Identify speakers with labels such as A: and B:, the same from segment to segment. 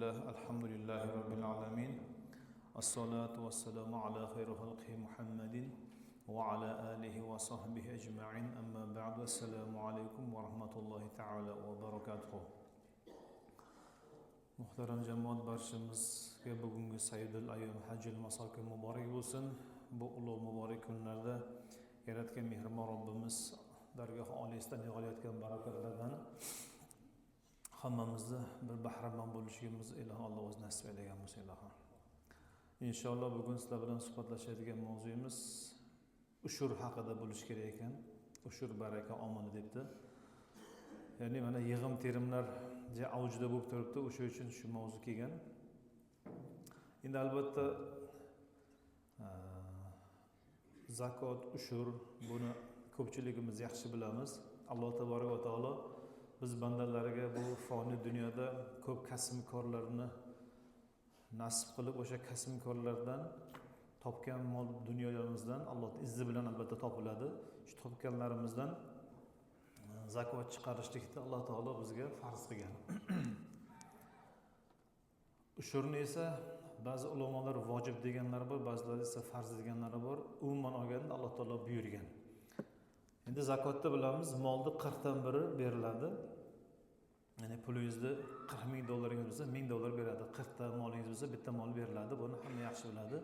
A: Bismillah, alhamdulillahi robbil alamin. Assalatu vassalamu ala xayri xalqihi Muhammadin va ala alihi va sahbihi ecmaîn. Amma ba'du. Assalomu alaykum va rahmatullohi taala va barakatuh. Muhtaram jamoat, barchamizga bugungi Sayyidul Ayyom Hajjul Masokin muborak bo'lsin. Bu ulug' muborak kunlarda yaratgan mehribon Robbimiz dargohi oliysidan yig'ilayotgan barakatlardan hammamizni bir bahramand bo'lishligimizni ilohi Alloh o'zi nasib aylagan bo'lsin ilohim. Inshaalloh bugun sizlar bilan suhbatlashadigan mavzuyimiz ushur haqida bo'lishi kerak ekan. Ushur baraka omili debdi. Ya'ni mana yig'im terimlar avjida bo'lib turibdi, o'sha uchun shu mavzu kelgan. Endi albatta zakot, ushur buni ko'pchiligimiz yaxshi bilamiz. Alloh taborak va taolo biz bandalariga bu foniy dunyoda ko'p kasbkorlarni nasib qilib, o'sha kasbkorlardan topgan mol dunyolarimizdan Alloh izni bilan albatta topiladi. Shu topganlarimizdan zakot chiqarishlikni Alloh taolo bizga farz qilgan. Ushurni esa ba'zi ulamolar vojib deganlari bor, ba'zilar esa farz deganlari bor. Umuman olganda Alloh taolo buyurgan. Endi zakotni bilamiz, molni 40dan biri beriladi. Ya'ni pulingizni 40 ming dollaringiz bo'lsa, 1000 dollar beradi. 40 ta molingiz bo'lsa, bitta mol beriladi. Buni hamma yaxshi biladi.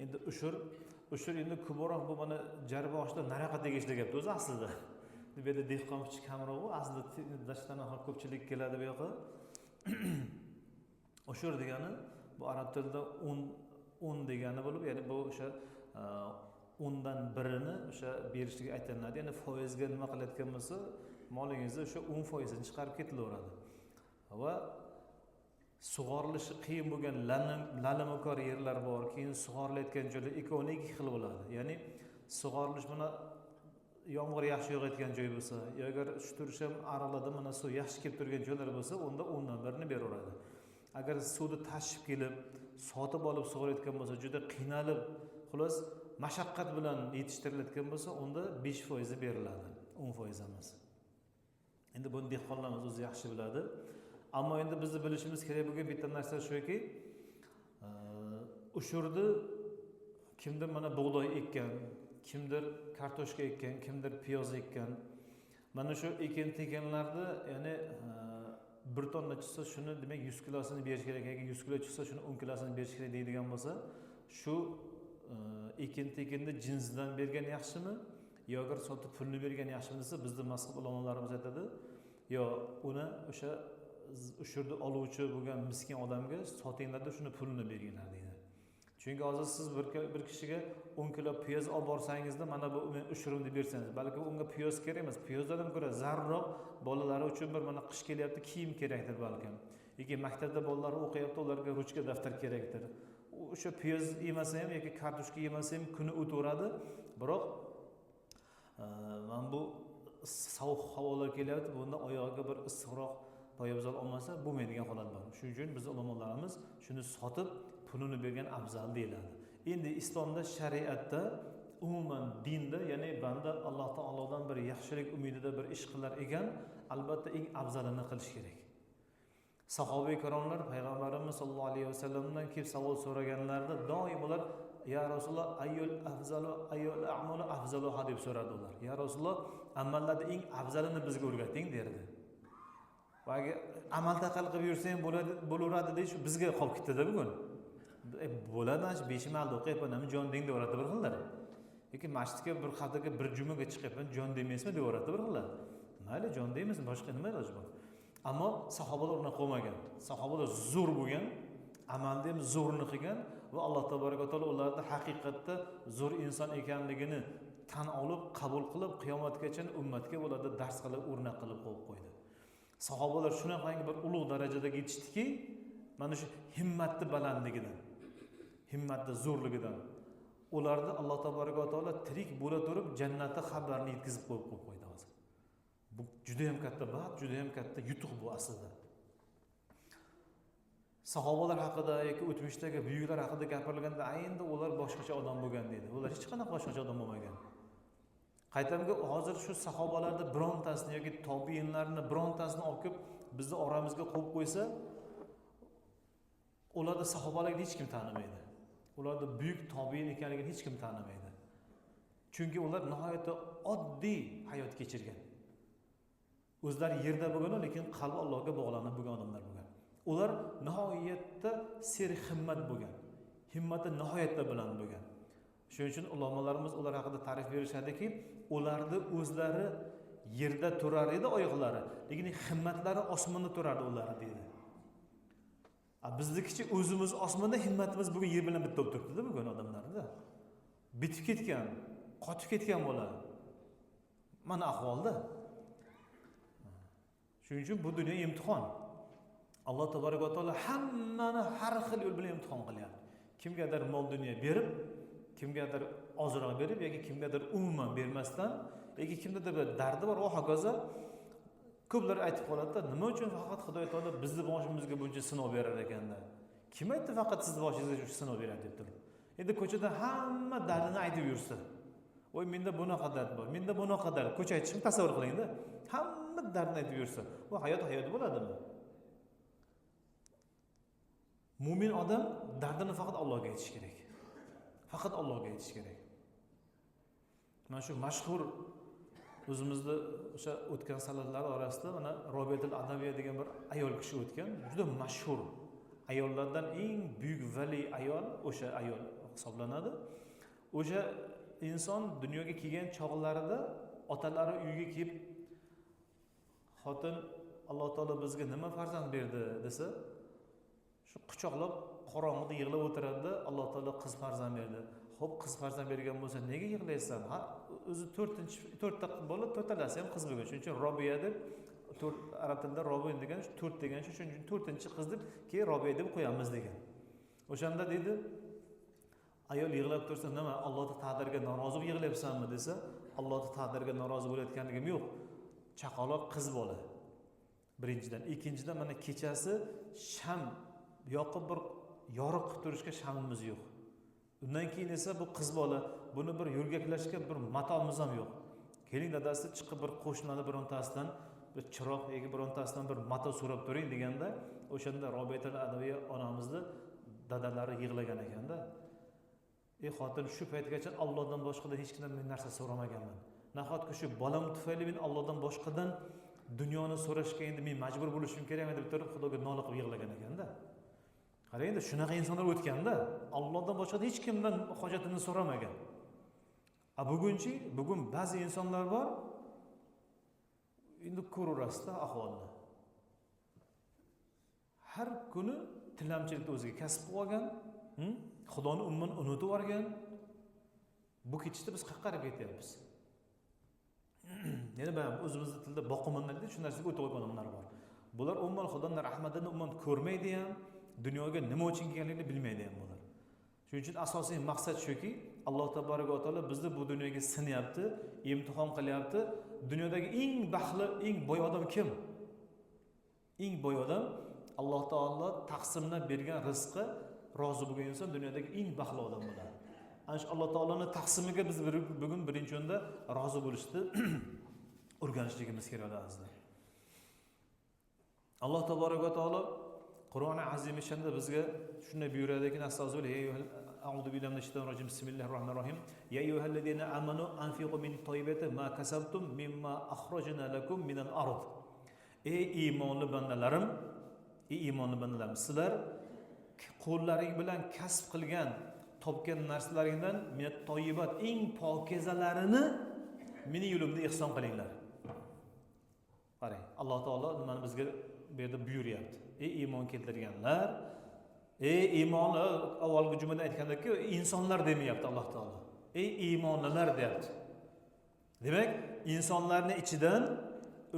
A: Endi ushur endi ko'proq bu mana jarboshda nariyoqqa tegishli gapda o'zi aslida. Bu yerda dehqon kuchi kamroq, aslida dashtdan ham ko'pchilik keladi bu yoqqa. Ushur degani bu arab tilida 10 degani bo'lib, ya'ni bu o'sha 10dan birini o'sha berishligi aytilinadi. Ya'ni foizga nima qilayotgan bo'lsa, molingizni o'sha 10%ini chiqarib ketilaveradi. Va sug'orilishi qiyin bo'lgan lalimukor yerlar bor, keyin sug'orilayotgan joylar ikkovini ikki xil bo'ladi. Ya'ni sug'orilish mana yomg'ir yaxshi yog'ayotgan joy bo'lsa, agar shu turish ham aralada mana suv yaxshi kelib turgan joylar bo'lsa, unda 10dan birini beraveradi. Agar suvni tashib kelib, sotib olib sug'orayotgan bo'lsa, juda qiynalib, xullas mashaqqat bilan yetishtirilayotgan bo'lsa, unda 5% beriladi, 10% emas. Endi buni dehqonlarimiz o'zi yaxshi biladi. Ammo endi bizni bilishimiz kerak bo'lgan bitta narsa shuki, ushurni kimdir mana bug'doy ekkan, kimdir kartoshka ekkan, kimdir piyoz ekkan. Mana shu ekin tekinlarni, ya'ni bir tonna chiqsa shuni demak 100 kilosini berish kerak, yoki 100 kilo chiqsa shuni 10 kilosini berish kerak deydigan bo'lsa, shu ekin tekinni jinsidan bergan yaxshimi, yo agar sotib pulni bergan yaxshimi desa, bizni mazhab ulamolarimiz aytadi, yo uni o'sha ushurni oluvchi bo'lgan miskin odamga sotinglarda shuni pulini beringlar deydi. Chunki hozir siz bir kishiga 10 kilo piyoz olib borsangizda, mana bu men ushurim deb bersangiz, balki unga piyoz kerak emas, piyozdan ham ko'ra zarurroq bolalari uchun bir mana qish kelyapti, kiyim kerakdir balkim. Yoki maktabda bolalari o'qiyapti, ularga ruchka, daftar kerakdir. O'sha piyoz yemasa ham yoki kartoshka yemasa ham kuni o'taveradi. Biroq mana bu sovuq havolar kelyapti, bunda oyog'iga bir issiqroq poyabzal olmasa bo'lmaydigan holat bor. Shuning uchun biz ulamolarimiz shuni sotib pulini bergan afzal deyiladi. Endi islomda, shariatda, umuman dinda, ya'ni banda Alloh taolodan bir yaxshilik umidida bir ish qilar ekan, albatta eng afzalini qilish kerak. Sahoba ikromlar payg'ambarimiz sollallohu alayhi vasallamdan kelib savol so'raganlarida doim ular ya Rasululloh ayyul afzalu ayyul a'malu afzaluha deb so'radi ular. Ya Rasululloh, amallarning eng afzalini bizga o'rgating derdi. Va agar amal taqal qilib yursang bo'ladi, bo'laveradi deyish bizga qolib ketdi-da bugun. Bo'ladi, ana shu 5 malda o'qiyapman, nima jon deng deyaveradi bir xillar. Yoki masjidga bir haftaga bir jumaga chiqyapman, jon demaysizmi deyaveradi bir xillar. Mayli, jon deymiz, boshqa nima iloji bor? Ammo sahobalar unaqa bo'lmagan. Sahobalar zo'r bo'lgan, amalda ham zo'rini qilgan va Alloh taborak va taolo ularni haqiqatda zo'r inson ekanligini tan olib, qabul qilib, qiyomatgacha ummatga ularni dars qilib, o'rnak qilib qo'yib qo'ydi. Sahobalar shunaqangi bir ulug' darajaga yetishdiki, mana shu himmatni balandligidan, himmatni zo'rligidan ularni Alloh taborak va taolo tirik bo'la turib jannatni xabarini yetkazib qo'yib qo'ydi hozir. Bu juda ham katta baxt, juda ham katta yutuq bu aslida. Sahobalar haqida yoki o'tmishdagi buyuklar haqida gapirilganda, endi ular boshqacha odam bo'lgan deydi. Ular hech qanaqa boshqacha odam bo'lmagan. Qaytamga hozir shu sahobalarni birontasini yoki tobiinlarni birontasini olib kelib bizni oramizga qo'yib qo'ysa, Ularni sahobalarni hech kim tanimaydi. Ularni buyuk tobiin ekanligini hech kim tanimaydi. Chunki ular nihoyatda oddiy hayot kechirgan. O'zlari yerda bo'lgan, lekin qalbi Allohga bog'lanib bo'lgan odamlar bo'lgan. Ular nihoyatda serhimmat bo'lgan. Himmati nihoyatda baland bo'lgan. Shuning uchun ulamolarimiz ular haqida ta'rif berishadiki, ularni o'zlari yerda turar edi oyoqlari, lekin himmatlari osmonda turardi ular deydi. Biznikichi o'zimiz osmonda, himmatimiz bugun yer bilan bitta bo'lib turibdi-da bugun odamlarda. Bitib ketgan, qotib ketgan bo'ladi. Mana ahvolda. Shuning uchun bu dunyo imtihon. Alloh taboraka va taolo hammani har xil yo'l bilan imtihon qilyapti. Kimgadir mol dunyo berib, kimgadir ozroq berib yoki kimgadir umuman bermasdan, yoki kimdadir bir dardi bor va hokazo. Ko'plar aytib qoladida, nima uchun faqat Xudo taolo bizni boshimizga buncha sinov berar ekanda? Kim aytdi faqat sizni boshingizga shu sinov beradi deb turib? Endi ko'chada hamma dardini aytib yursa, voy menda bunaqa dard bor, menda bunaqa dard, ko'cha aytishni tasavvur qilingda, hamma dardini aytib yursa, bu hayot hayot bo'ladimi? Mo'min odam dardini faqat Allohga aytish kerak. Faqat Allohga aytish kerak. Mana shu mashhur o'zimizda o'sha o'tgan salaflar orasida mana Robiyatul Adaviya degan bir ayol kishi o'tgan, juda mashhur. Ayollardan eng buyuk vali ayol o'sha ayol hisoblanadi. O'sha inson dunyoga kelgan chog'larida otalari uyga kelib, xotin Alloh taolo bizga nima farzand berdi desa, shu quchoqlab qorong'ida yig'lab o'tiradida, Alloh taolo qiz farzand berdi. Xo'p, qiz farzand bergan bo'lsa nega yig'laysan? Ha, o'zi to'rtta bola, to'rttalasi ham qiz bo'lgan. Shuning uchun Robiya deb, to'rt arab tilida Robiya degan, shu to'rt degan, shuning uchun to'rtinchi qiz deb keyin Robiya deb qo'yamiz degan. O'shanda deydi, ayol yig'lab tursa, nima Allohning taqdiriga norozi bo'lib yig'layapsanmi desa, Allohning taqdiriga norozi bo'layotganligim yo'q. Chaqaloq qiz bola. Birinchidan, ikkinchidan mana kechasi sham yoqib bir yorug' qilib turishga shamimiz yo'q. Undan keyin esa bu qiz bola, buni bir yo'rgaklashga bir matomiz ham yo'q. Keling dadasi chiqib bir qo'shnilarni birontasidan bir chiroq yoki birontasidan bir mato so'rab turing deganda, o'shanda Robiyatul Adaviya onamizni dadalari yig'lagan ekanda. Ey xotin, shu paytgacha Allohdan boshqadan hech kimdan men narsa so'ramaganman. Nahotki shu bolam tufayli men Allohdan boshqadan dunyoni so'rashga endi men majbur bo'lishim kerakmi deb turib Xudoga nola qilib yig'lagan ekanda. Qarang endi shunaqa insonlar o'tganda Allohdan boshqa hech kimdan hojatini so'ramagan. A bugunchi, bugun ba'zi insonlar bor, endi ko'raverasizda ahvolni. Har kuni tilamchilikni o'ziga kasb qilib olgan, Xudoni umuman unutib yuborgan. Bu ketishda biz qayerga qarab ketyapmiz? Yana ben o'zimizni tilda boqimanda deydi, shu narsaga o'tib olgan odamlar bor. Bular umuman Xudoning rahmatini umuman ko'rmaydi ham, dunyoga nima uchun kelganligini bilmaydi ham bular. Shuning uchun asosiy maqsad shuki, Alloh taboraka va taolo bizni bu dunyoga sinyapti, imtihon qilyapti. Dunyodagi eng baxtli, eng boy odam kim? Eng boy odam Alloh taolo taqsimlab bergan rizqi rozi bo'lgan inson dunyodagi eng baxtli odam bo'ladi. Ana shu Alloh taoloning taqsimiga biz bugun birinchi o'rinda rozi bo'lishni o'rganishligimiz kerak azizlar. Alloh taboraka va taolo Qur'oni azimishanda bizga shunday buyuradiki, a'udhu billahi minash shaytonir rojim, bismillahir rohmanir rohim. Ya ayyuhallazina amanu anfiqu min tayyibati ma kasabtum mimma akhrajna lakum minal ard. Ey iymonli bandalarim, ey iymonli bandalarim, sizlar qo'llaring bilan kasb qilgan, topgan narsalaringdan minat toyyibat, eng pokizalarini meni yo'limda ihson qilinglar. Qarang, Alloh taolo nimani bizga bu yerda buyuryapti. Ey iymon keltirganlar, ey iymonli, avvalgi jumlada aytgandek, insonlar demayapti Alloh taolo. Ey iymonlilar deyapti. Demak, insonlarning ichidan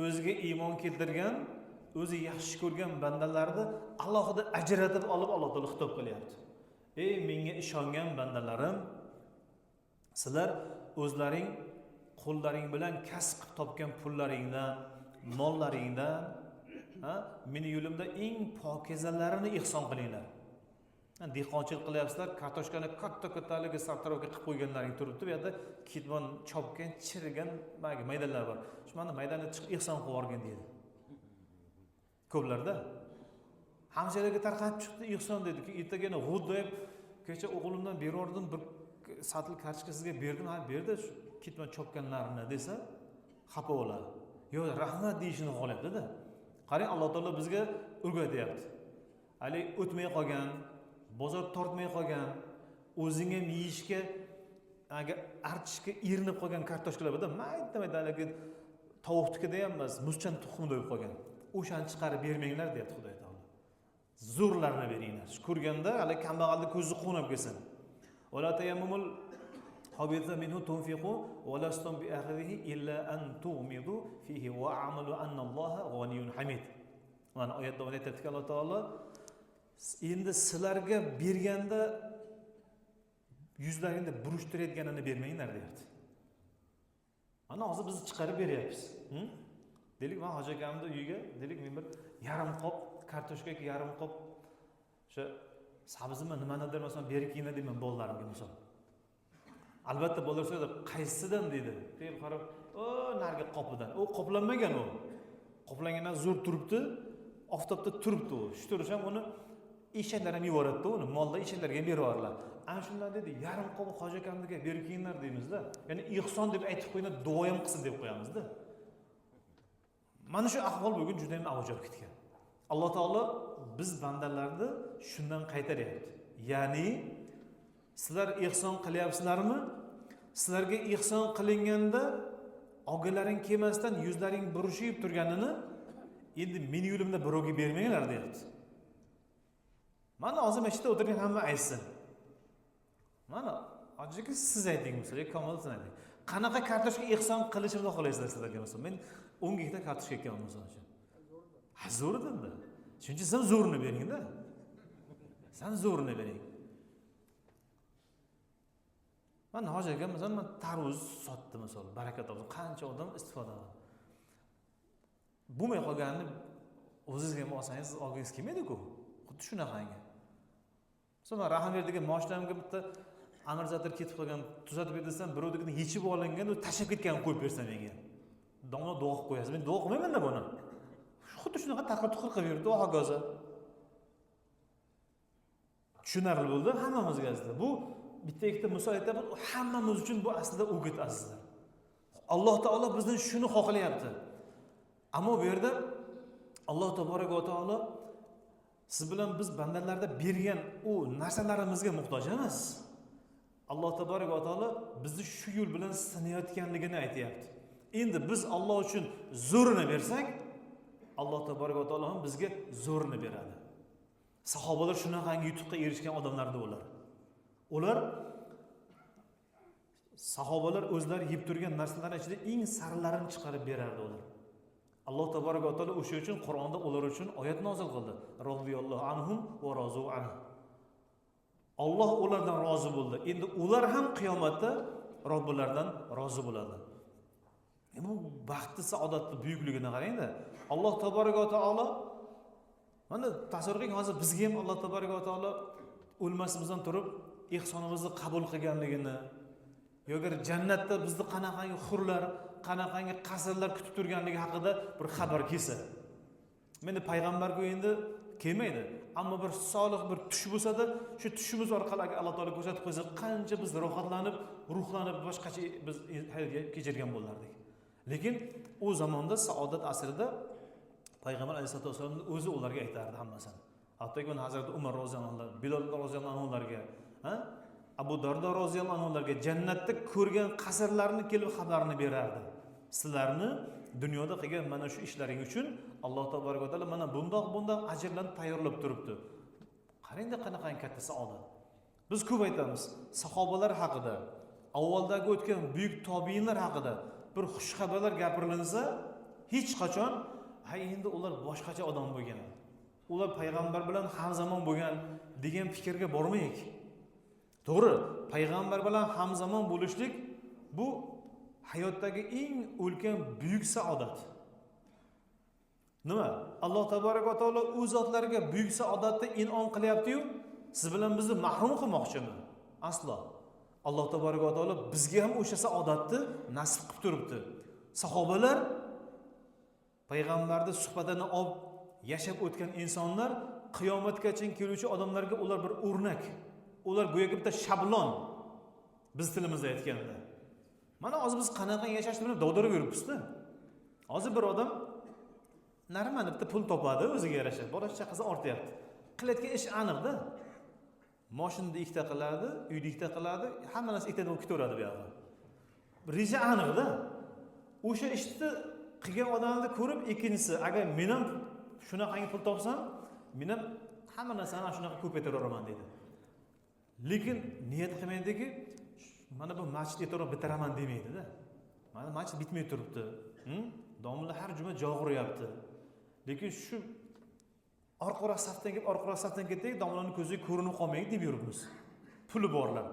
A: o'ziga iymon keltirgan, o'zi yaxshi ko'rgan bandalarni alohida ajratib olib Alloh taolo xitob qilyapti. Ey menga ishongan bandalarim, sizlar o'zlaring qo'llaring bilan kasb qilib topgan pullaringdan, mollaringdan, meni yo'limda eng pokizalarini ihson qilinglar. Dehqonchilik qilyapsizlar, kartoshkani katta-kattaligi sartaroshga qilib qo'yganlaring turibdi, bu yerda ketmon chopgan, chirigan maydalar bor. Shu mana maydani chiqib ihson qilib yuborgin deydi. Ko'plarda. Hamshiraga tarqatib chiqdi, ehson dedi. Ertaga yana g'o'ddayib, kecha o'g'limdan berordim, bir satil kartochka sizga berdim, ha berdi, shu ketmon chopganlarini desa, xafa bo'ladi. Yo'q, rahmat deyishini xohlayapti-da. Qarang, Alloh taolo bizga o'rgatyapti. Hali o'tmay qolgan, bozor tortmay qolgan, o'zing ham yeyishga agar artishga erinib qolgan kartoshkalar borda, mayda-mayda haligi tovuqnikida ham emas, muzchan tuxumida bo'lib qolgan. O'shani chiqarib bermanglar deyapti Xudo taolo. Zo'rlarini beringlar. Shu ko'rganda hali kambag'alni ko'zi quvnab kelsin. Wala tayammumul habitha minhu tunfiqu wa lastum bi akhidhihi illa an tughmidu fihi wa a'malu anna Alloha g'aniyyun hamid. Mana oyat davomida aytibdi Alloh taolo, endi sizlarga berganda yuzlaringni burishtirayotganini bermanglar deyapti. Mana hozir biz chiqarib beryapmiz. Deylik, men hoji akamni uyiga, deylik, men bir yarim qop kartoshka yoki yarim qop o'sha sabzimi nimanidir masalan berib kelinglar deyman bolalarimga misol. Albatta bolalar so'raydi, qaysidan deydi. Deb qarab, o narigi qopidan. U qoplanmagan u. Qoplangandan zo'r turibdi, oftobda turibdi u. Shu turish ham uni eshaklar ham yevoradi-da uni, mollar eshaklarga ham berib yuboradilar. Ana shundan dedi, yarim qop hoji akamnikiga berib kelinglar deymizda. Ya'ni ihson deb aytib qo'yinglar, duo ham qilsin deb qo'yamizda. Mana shu ahvol bugun juda ham avj olib ketgan. Alloh taolo biz bandalarni shundan qaytaryapti. Ya'ni sizlar ihson qilyapsizlarmi? Sizlarga ihson qilinganda olgilaring kelmasdan yuzlaring burishib turganini endi meni yo'limda birovga bermanglar deyapti. Mana hozir mana shu yerda o'tirgan hamma aytsin. Mana hoji aka siz ayting misol, yoki Kamol siz ayting. Qanaqa kartoshka ihson qilishimni xohlaysizlar sizlarga misol? Men 10 gektar kartoshka ekkanman misol uchun. Ha, zo'ridan-da. Shuning uchun siz zo'rini bering-da. San zo'rini bering. Mana hoji aka misol men tarvuz sotdim misol, baraka topsin. Qancha odam istifoda qildi. Bo'lmay qolganini o'zingizga ham olsangiz olgingiz kelmaydi-ku. Xuddi shunaqangi. Misol men Rahimberdiga mashinamga bitta amortizator ketib qolgan, tuzatib ber desam, birovnikini yechib olingan, u tashlab ketgan qo'yib bersa menga. Domla duo qilib qo'yasiz. Men duo qilmayman-da buni. Xuddi shunaqa taqir-tuqir qilib yuribdi, va hokazo. Tushunarli bo'ldi hammamizga aslida. Bu bitta ikkita misol aytaman, hammamiz uchun bu aslida o'git azizlar. Alloh taolo bizdan shuni xohlayapti. Ammo bu yerda Alloh taboraka va taolo siz bilan biz bandalarda bergan u narsalarimizga muhtoj emas. Alloh taboraka va taolo bizni shu yo'l bilan sinayotganligini aytyapti. Endi biz Alloh uchun zo'rini bersak, Alloh taboraka va taolo ham bizga zo'rini beradi. Sahobalar shunaqangi yutuqqa erishgan odamlardi ular. Ular sahobalar o'zlari yeb turgan narsalarning ichida eng sarilarini chiqarib berardi ular. Alloh taboraka va taolo o'sha uchun Qur'onda ular uchun oyat nozil qildi. Roziyallohu anhum va rozu anhu. Alloh ulardan rozi bo'ldi. Endi ular ham qiyomatda Robbilaridan rozi bo'ladi. Bu baxtli saodatning buyukligini qarangda. Alloh taboraka va taolo mana tasavvur qiling, hozir bizga ham Alloh taboraka va taolo o'lmasimizdan turib ihsonimizni qabul qilganligini, yoki jannatda bizni qanaqangi hurlar, qanaqangi qasrlar kutib turganligi haqida bir xabar kelsa. Meni payg'ambarku endi kelmaydi, ammo bir solih bir tush bo'lsa-da, shu tushimiz orqali agar Alloh taolo ko'rsatib qo'ysa, qancha biz rohatlanib, ruhlanib boshqacha biz hayot kechirgan bo'lardik. Lekin u zamonda saodat asrida payg'ambar alayhissalatu vassalomning o'zi ularga aytardi hammasini. Hattoki mana Hazrati Umar roziyallohu anhu, Bilol roziyallohu anhularga, ha? Abu Dardo roziyallohu anhularga jannatda ko'rgan qasrlarni kelib xabarini berardi. Sizlarni dunyoda qilgan mana shu ishlaring uchun Alloh taboraka va taolo mana bundoq bundoq ajrlarni tayyorlab turibdi. Qarangda qanaqangi katta saodat. Biz ko'p aytamiz sahobalar haqida, avvaldagi o'tgan buyuk tobiinlar haqida bir xush xabarlar gapirilinsa, hech qachon ha endi ular boshqacha odam bo'lgan, ular payg'ambar bilan hamzamon bo'lgan degan fikrga bormaylik. To'g'ri, payg'ambar bilan hamzamon bo'lishlik bu hayotdagi eng ulkan buyuk saodat. Nima? Alloh taboraka va taolo u zotlarga buyuk saodatni in'om qilyapti-yu, siz bilan bizni mahrum qilmoqchimi? Aslo. Alloh taboraka va taolo bizga ham o'sha saodatni nasib qilib turibdi. Sahobalar payg'ambarning suhbatini olib yashab o'tgan insonlar qiyomatgacha keluvchi odamlarga ular bir o'rnak. Ular go'yoki bitta shablon biz tilimizda aytganda. Mana hozir biz qanaqa yashashni bilib dovdirab yuribmiz-da. Hozir bir odam normal bitta pul topadi, o'ziga yarasha. Bola chaqasi ortyapti. Qilayotgan ish aniq-da. Mashinada ikkita qiladi, uyda ikkita qiladi, hamma narsa ikkitadan ketaveradi bu yoqda. Reja aniq-da. O'sha ishni qilgan odamni ko'rib ikkinchisi, agar men ham shunaqangi pul topsam, men ham hamma narsani shunaqa ko'paytiraveraman deydi. Lekin niyat qilmaydiki, mana bu masjid ertaroq bitiraman demaydi-da. Mana masjid bitmay turibdi. Domla har juma jog'uryapti. Lekin shu orqaroq safdan kelib, orqaroq safdan ketsak, domlaning ko'ziga ko'rinib qolmaydi deb yuribmiz. Puli borlar.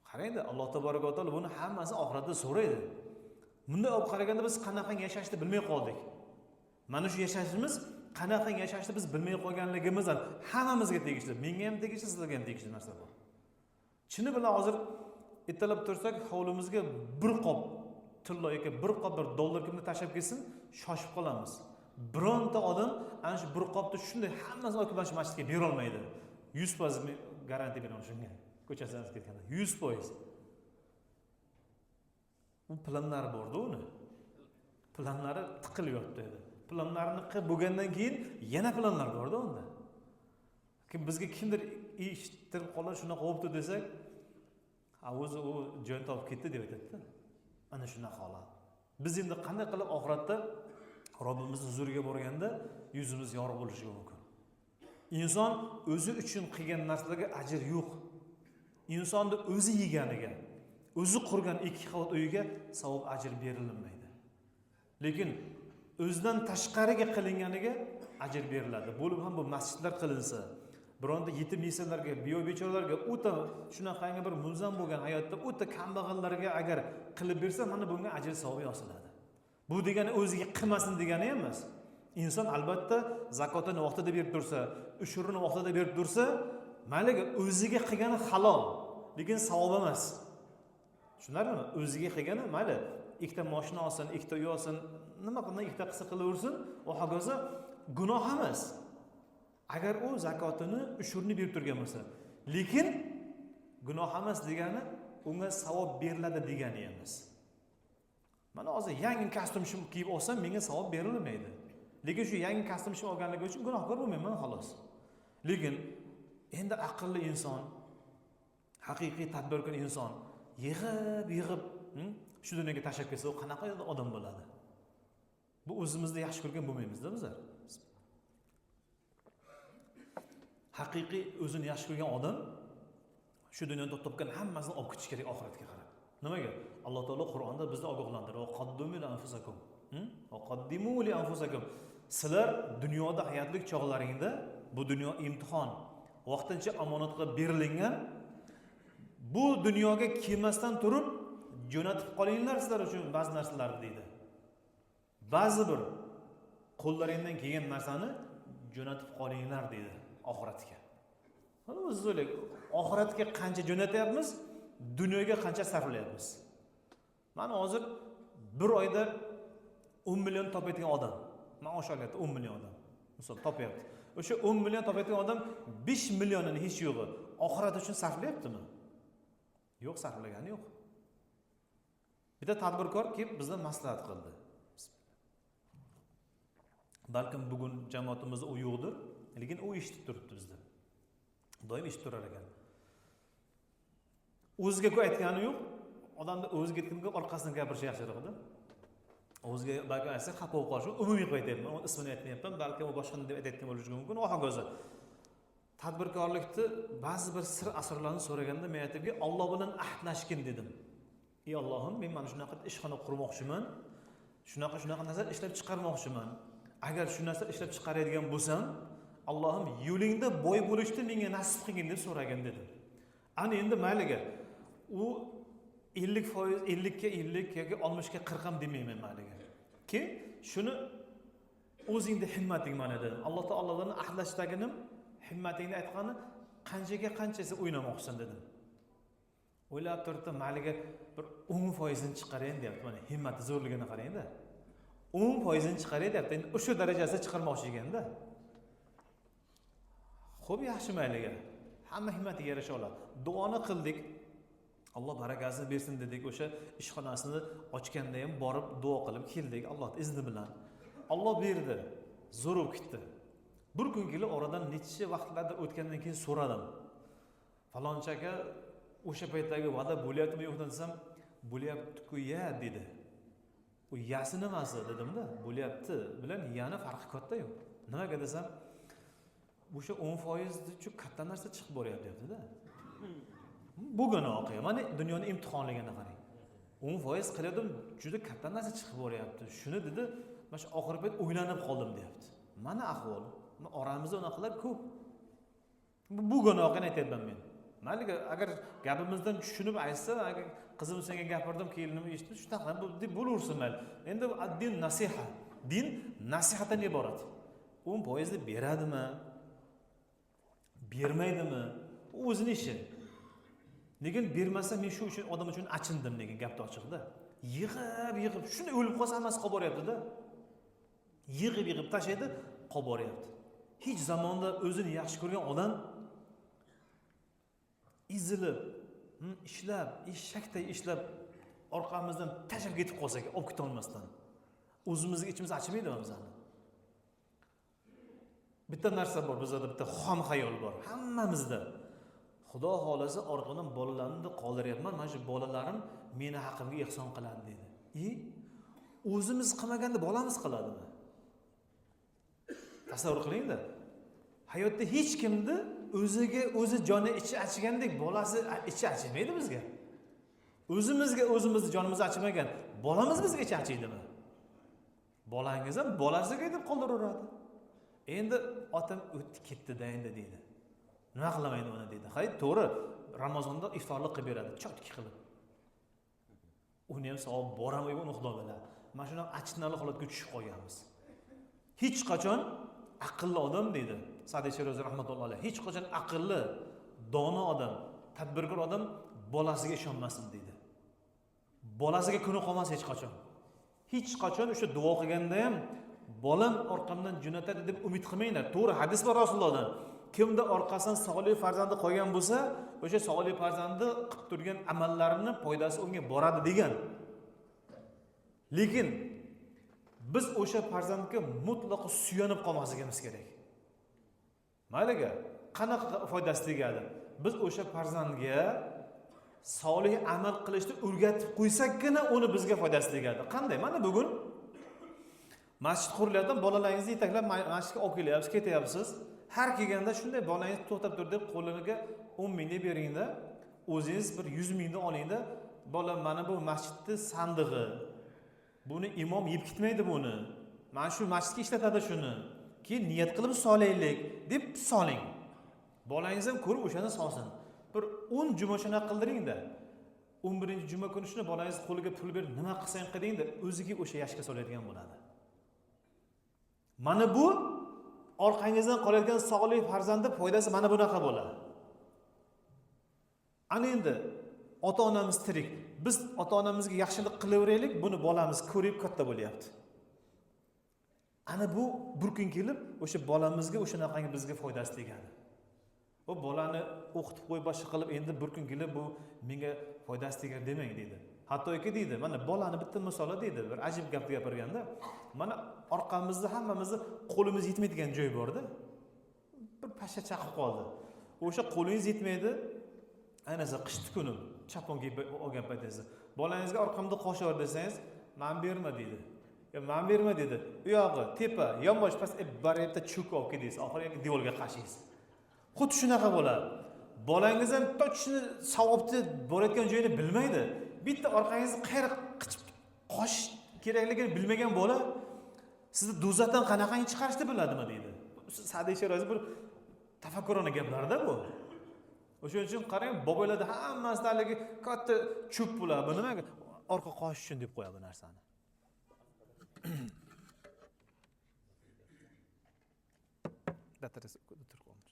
A: Qarangda, Alloh taboraka va taolo buni hammasi oxiratda so'raydi. Bunday olib qaraganda biz qanaqa yashashni bilmay qoldik. Mana shu yashashimiz, qanaqa yashashni biz bilmay qolganligimizdan hammamizga tegishli. Menga ham tegishli, sizlarga ham tegishli narsa bu. Chini bilan hozir ertalab tursak, hovlimizga bir qop tillo yoki bir qop bir dollar kimni tashlab kelsin, shoshib qolamiz. Bironta odam ana shu bir qopni shunday hammasini olib mana shu masjidga bera olmaydi. 100% men garantiya beraman shunga. Ko'chasidan ketganda 100%. U planlari bordi uni. Planlari tiqilib yotdi edi. Planlarini qilib bo'lgandan keyin yana planlar bordi unda. Kim bizga kimdir eshittirib qolar shunaqa bo'libdi desak, a o'zi u joyini topib ketdi deb aytadi-da. Ana shunaqa holat. Biz endi qanday qilib oxiratda Robbimizning huzuriga borganda yuzimiz yorug' bo'lishi mumkin. Inson o'zi uchun qilgan narsalarga ajr yo'q. Insonni o'zi yeganiga, o'zi qurgan ikki qavat uyiga savob ajr berilmaydi. Lekin o'zidan tashqariga qilinganiga ajr beriladi. Bo'lib ham bu masjidlar qilinsa, bironta yetim yesalarga, beva bechoralarga o'ta shunaqangi bir mulzam bo'lgan hayotda o'ta kambag'allarga agar qilib bersa, mana bunga ajr savob yoziladi. Bu degani o'ziga qilmasin degani emas. Inson albatta zakotini vaqtida berib tursa, ushurini vaqtida berib tursa, mayliga o'ziga qilgani halol, lekin savob emas. Tushunarlimi? O'ziga qilgani mayli, ikkita mashina olsin, ikkita uy olsin, nima qilsin, ikkita qilsa qilaversin, va hokazo gunoh emas. Agar u zakotini, ushurini berib turgan bo'lsa, lekin gunoh emas degani unga savob beriladi degani emas. Mana hozir yangi kostyum shim kiyib olsam, menga savob berilmaydi. Lekin shu yangi kostyum shim olganligi uchun gunohkor bo'lmayman xolos. Lekin endi aqlli inson, haqiqiy tadbirkor inson yig'ib shu dunyoga tashlab ketsa, u qanaqa odam bo'ladi? Bu o'zimizni yaxshi ko'rgan bo'lmaymizda bizlar. Haqiqiy o'zini yaxshi ko'rgan odam shu dunyoda topgan hammasini olib ketish kerak oxiratga qarab. Nimaga? Alloh taolo Qur'onda bizni ogohlantiradi. Va qaddimu li anfusakum. Va qaddimu li anfusakum. Sizlar dunyoda hayotlik chog'laringda bu dunyo imtihon, vaqtincha omonat qilib berilgan bu dunyoga kelmasdan turib jo'natib qolinglar sizlar uchun ba'zi narsalarni deydi. Ba'zi bir qo'llaringdan kelgan narsani jo'natib qolinglar deydi oxiratga. Mana o'zingiz o'ylang, oxiratga qancha jo'natyapmiz, dunyoga qancha sarflayapmiz. Mana hozir bir oyda 10 million topayotgan odam, maosh olyapti 10 million odam. Misol topyapti. O'sha 10 million topayotgan odam 5 millionini hech yo'g'i oxirat uchun sarflayaptimi? Yo'q, sarflagani yo'q. Bitta tadbirkor kelib bizdan maslahat qildi. Balkim bugun jamoatimizda u yo'qdir, lekin u eshitib turibdi bizda. Doim eshitib turar ekan. O'ziga ku aytgani yo'q, odamni o'ziga aytganda orqasidan gapirish yaxshiroq-da. O'ziga balkim aytsa xafa bo'lib qolishi, umumiy qilib aytyapman, uni ismini aytmayapman, balkim u boshqa deb aytayotgan bo'lishi mumkin. Va hokazo. Tadbirkorlikni ba'zi bir sir asrorlarni so'raganda men aytdimki, Alloh bilan ahdlashgin dedim. Ey Allohim, men mana shunaqa ishxona qurmoqchiman, shunaqa shunaqa narsa ishlab chiqarmoqchiman. Agar shu narsa ishlab chiqaradigan bo'lsam, Allohim yo'lingda boy bo'lishni menga nasib qilgin deb so'ragin dedim. Ana endi mayliga, u 50%, 50ga 50 yoki 60ga 40 ham demayman mayliga. Ki shuni o'zingda himmating mana dedim. Alloh taolodan ahdlashdaginim himmatingni aytgani qanchaga qancha sen o'ynamoqchisan dedim. O'ylab turibdi, mayliga bir 10%ini chiqarayin deyapti. Mana himmati zo'rligini qarang-da. 10%ini chiqaray deyapti. Endi o'sha darajasida chiqarmoqchi ekanda. Xo'p, yaxshi mayliga. Hamma himmatiga yarasha oladi. Duoni qildik. Alloh barakasini bersin dedik. O'sha ishxonasini ochganda ham borib duo qilib keldik Alloh izni bilan. Alloh berdi. Zo'r bo'lib ketdi. Bir kun kelib oradan necha vaqtlarda o'tgandan keyin so'radim. Falonchi aka o'sha paytdagi va'da bo'lyaptimi yo'qmi desam, bo'lyapti-ku ya dedi. U yasi nimasi dedimda, bo'lyapti bilan yana farqi katta-yu. Nimaga desam, o'sha 10% katta narsa chiqib boryapti deyapti-da. Bugun voqea, mana dunyoni imtihonligini qarang. 10% qiladim, juda katta narsa chiqib boryapti. Shuni dedi, mana shu oxirgi payt o'ylanib qoldim deyapti. Mana ahvol. Oramizda unaqalar ko'p. Bugun voqeani aytyapman men. Mayli, agar gapimizdan tushunib aytsa, agar qizim senga gapirdim, kelinim eshitdi, shunaqa deb bo'laversin mayli. Endi din nasiha. Din nasihatdan iborat. 10% beradimi? Bermaydimi? U o'zini ishi. Lekin bermasa men shu uchun odam uchun achindim degan gapni ochiqda. Yig'ib shuni o'lib qolsa hammasi qolib boryapti-da. Yig'ib tashlaydi, qolib boryapti. Hech zamonda o'zini yaxshi ko'rgan odam ezilib, ishlab, eshakday ishlab orqamizdan tashlab ketib qolsak, olib keta olmasdan o'zimizga ichimiz achimaydimi bizani? Bitta narsa bor, bizda bitta xom xayol bor hammamizda. Xudo xolasa orqamdan bolalarimni qoldiryapman, mana shu bolalarim meni haqimga ehson qiladi dedi. O'zimiz qilmaganda bolamiz qiladimi? Tasavvur qilingda. Hayotda hech kimni o'ziga o'zi joni ichi achigandek bolasi ichi achimaydi bizga. O'zimizga o'zimizni jonimiz achimagan bolamiz bizga ichi achiydimi? Bolangiz ham bolasiga deb qoldiraveradi. Endi otam o'tdi ketdi-da endi deydi. Nima qilaman endi uni deydi. Hay, to'g'ri, Ramazonda iftorlik qilib beradi, chotki qilib. Uni ham savob borami yo'qmi uni Xudo biladi. Mana shunaqa achinarli holatga tushib qolganmiz. Hech qachon aqlli odam deydi Sa'diy Sherozi rahmatullohi alayhi. Hech qachon aqlli, dono odam, tadbirkor odam bolasiga ishonmasin deydi. Bolasiga kuni qolmas hech qachon. Hech qachon o'sha duo qilganda ham bolam orqamdan jo'natadi deb umid qilmanglar. To'g'ri, hadis bor Rasulullohdan. Kimda orqasidan solih farzandi qolgan bo'lsa, o'sha solih farzandi qilib turgan amallarini foydasi unga boradi degan. Lekin biz o'sha farzandga mutlaqo suyanib qolmasligimiz kerak. Mayliga, qanaqa foydasi tegadi? Biz o'sha farzandga solih amal qilishni o'rgatib qo'ysakgina uni bizga foydasi tegadi. Qanday? Mana bugun masjid qurilayotgan bolalaringizni yetaklab masjidga olib kelyapsiz, ketyapsiz. Har kelganda shunday bolangiz to'xtab tur deb qo'liga 10 mingni beringda, o'zingiz bir 100 mingni olingda, bola mana bu masjidning sandig'i. Buni imom yeb ketmaydi buni. Mana shu masjidga ishlatadi shuni. Keyin niyat qilib solaylik deb soling. Bolangiz ham ko'rib o'shani solsin. Bir 10 juma shunaqa qildiringda. 11-juma kuni shuni bolangiz qo'liga pul berib nima qilsang qilingda, o'ziga o'sha yashga soladigan bo'ladi. Mana bu orqangizdan qolayotgan solih farzandning foydasi mana bunaqa bo'ladi. Ana endi ota-onamiz tirik. Biz ota-onamizga yaxshilik qilaveraylik, buni bolamiz ko'rib katta bo'lyapti. Ana bu bir kun kelib o'sha bolamizga o'shanaqangi bizga foydasi tegadi. Bu bolani o'qitib qo'yib boshqa qilib endi bir kun kelib bu menga foydasi tegar demang deydi. Hattoki deydi, mana bolani bitta misoli deydi, bir ajib gapni gapirganda, mana orqamizda hammamizni qo'limiz yetmaydigan joy borda. Bir pasha chaqib qoldi. O'sha qo'lingiz yetmaydi. Ayniqsa qishni kuni chapon kiyib olgan paytingizda bolangizga orqamda qoshiq desangiz, "Men berma" deydi. "Ya men berma" deydi. U yog'i tepa, yonbosh past bir yerda cho'kib olib ketasiz, oxiri devorga qashiysiz. Xuddi shunaqa bo'ladi. Bolangiz ham tochni savobni borayotgan joyini bilmaydi. Bitta orqangizni qayerga qichib qosh kerakligini bilmagan bola sizni do'zaxdan qanaqangi chiqarishni biladimi deydi. Sa'diy Sherozi bir tafakkurona gaplarda bu. O'shuning uchun qarang, bobolarda hammasida haligi katta cho'p bo'ladi. Bu nimaga? Orqa qosh uchun deb qo'yadi bu narsani. Datarasi o'tirib qolmiş.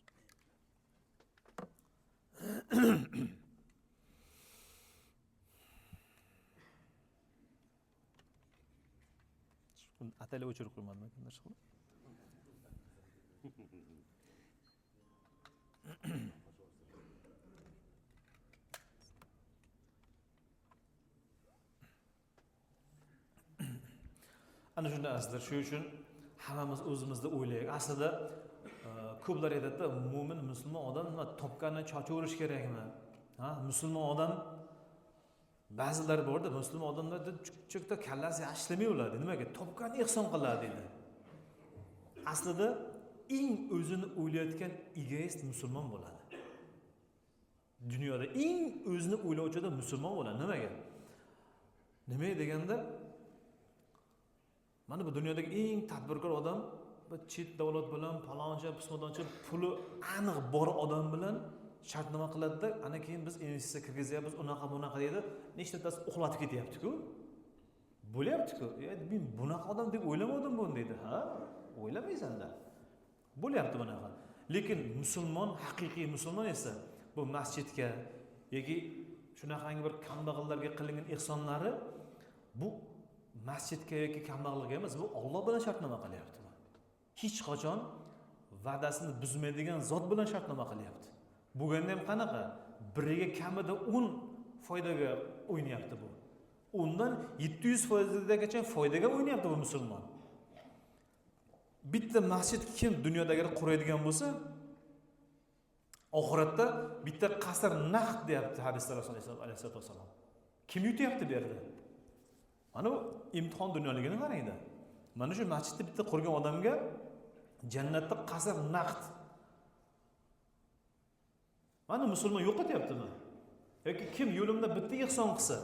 A: Atayla o'chirib qo'ymadim ekan, narsa qilib. Ana shunday azizlar, shuning uchun hammamiz o'zimizda o'ylaylik. Aslida ko'plar aytadida, mo'min musulmon odam nima topganini chochaverish kerakmi? Ha, musulmon odam ba'zilar borda, musulmon odamlarda cho'kda kallasi yaxshi ishlamay o'ladi. Nimaga? Topganini ehson qiladi deydi. Aslida eng o'zini o'ylayotgan egoist musulmon bo'ladi. Dunyoda eng o'zini o'ylovchi odam musulmon bo'ladi. Nimaga? Nima deganda, mana bu dunyodagi eng tadbirkor odam chet davlat bilan paloncha pismadoncha puli aniq bor odam bilan shartnoma qiladida, ana keyin biz investitsiya kirgizyapmiz, unaqa bunaqa deydi, nechtasi uxlatib ketyapti-ku. Bo'lyapti-ku. Men bunaqa odam deb o'ylamadim buni deydi. Ha, o'ylamaysanda. Bo'lyapti bunaqa. Lekin musulmon, haqiqiy musulmon esa bu masjidga yoki shunaqangi bir kambag'allarga qilingan ehsonlari bu masjidga yoki kambag'alga emas, bu Alloh bilan shartnoma qilyapti. Hech qachon va'dasini buzmaydigan zot bilan shartnoma qilyapti. Bo'lganda ham qanaqa? Biriga kamida 10 foydaga o'ynayapti bu. Undan 700% foydaga o'ynayapti bu musulmon. Bitta masjid kim dunyoda agar quradigan bo'lsa, oxiratda bitta qasr naqd deyapti hadisda Rasululloh alayhisolatu vasallam. Kim yutyapti bu yerda? Mana bu imtihon dunyoligini qarangda. Mana shu masjidni bitta qurgan odamga jannatda qasr naqd. Mana musulmon yo'qotyaptimi? Yoki kim yo'limda bitta ehson qilsa,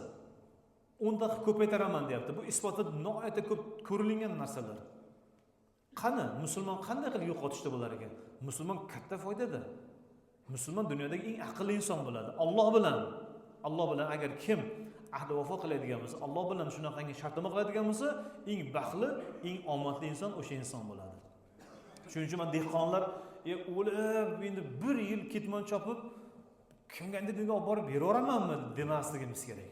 A: 10 ta qilib ko'paytiraman deyapti. Bu isboti nihoyatda ko'p ko'rilgan narsalar. Qani musulmon qanday qilib yo'qotishda bo'lar ekan? Musulmon katta foydada. Musulmon dunyodagi eng aqlli inson bo'ladi. Alloh bilan agar kim ahd vafo qiladigan bo'lsa, Alloh bilan shunaqangi shartnoma qiladigan bo'lsa, eng baxtli, eng omadli inson o'sha inson bo'ladi. Shuning uchun dehqonlar o'lib endi bir yil ketmon chopib kimga dunyoga olib borib beraveramanmi demasligimiz kerak.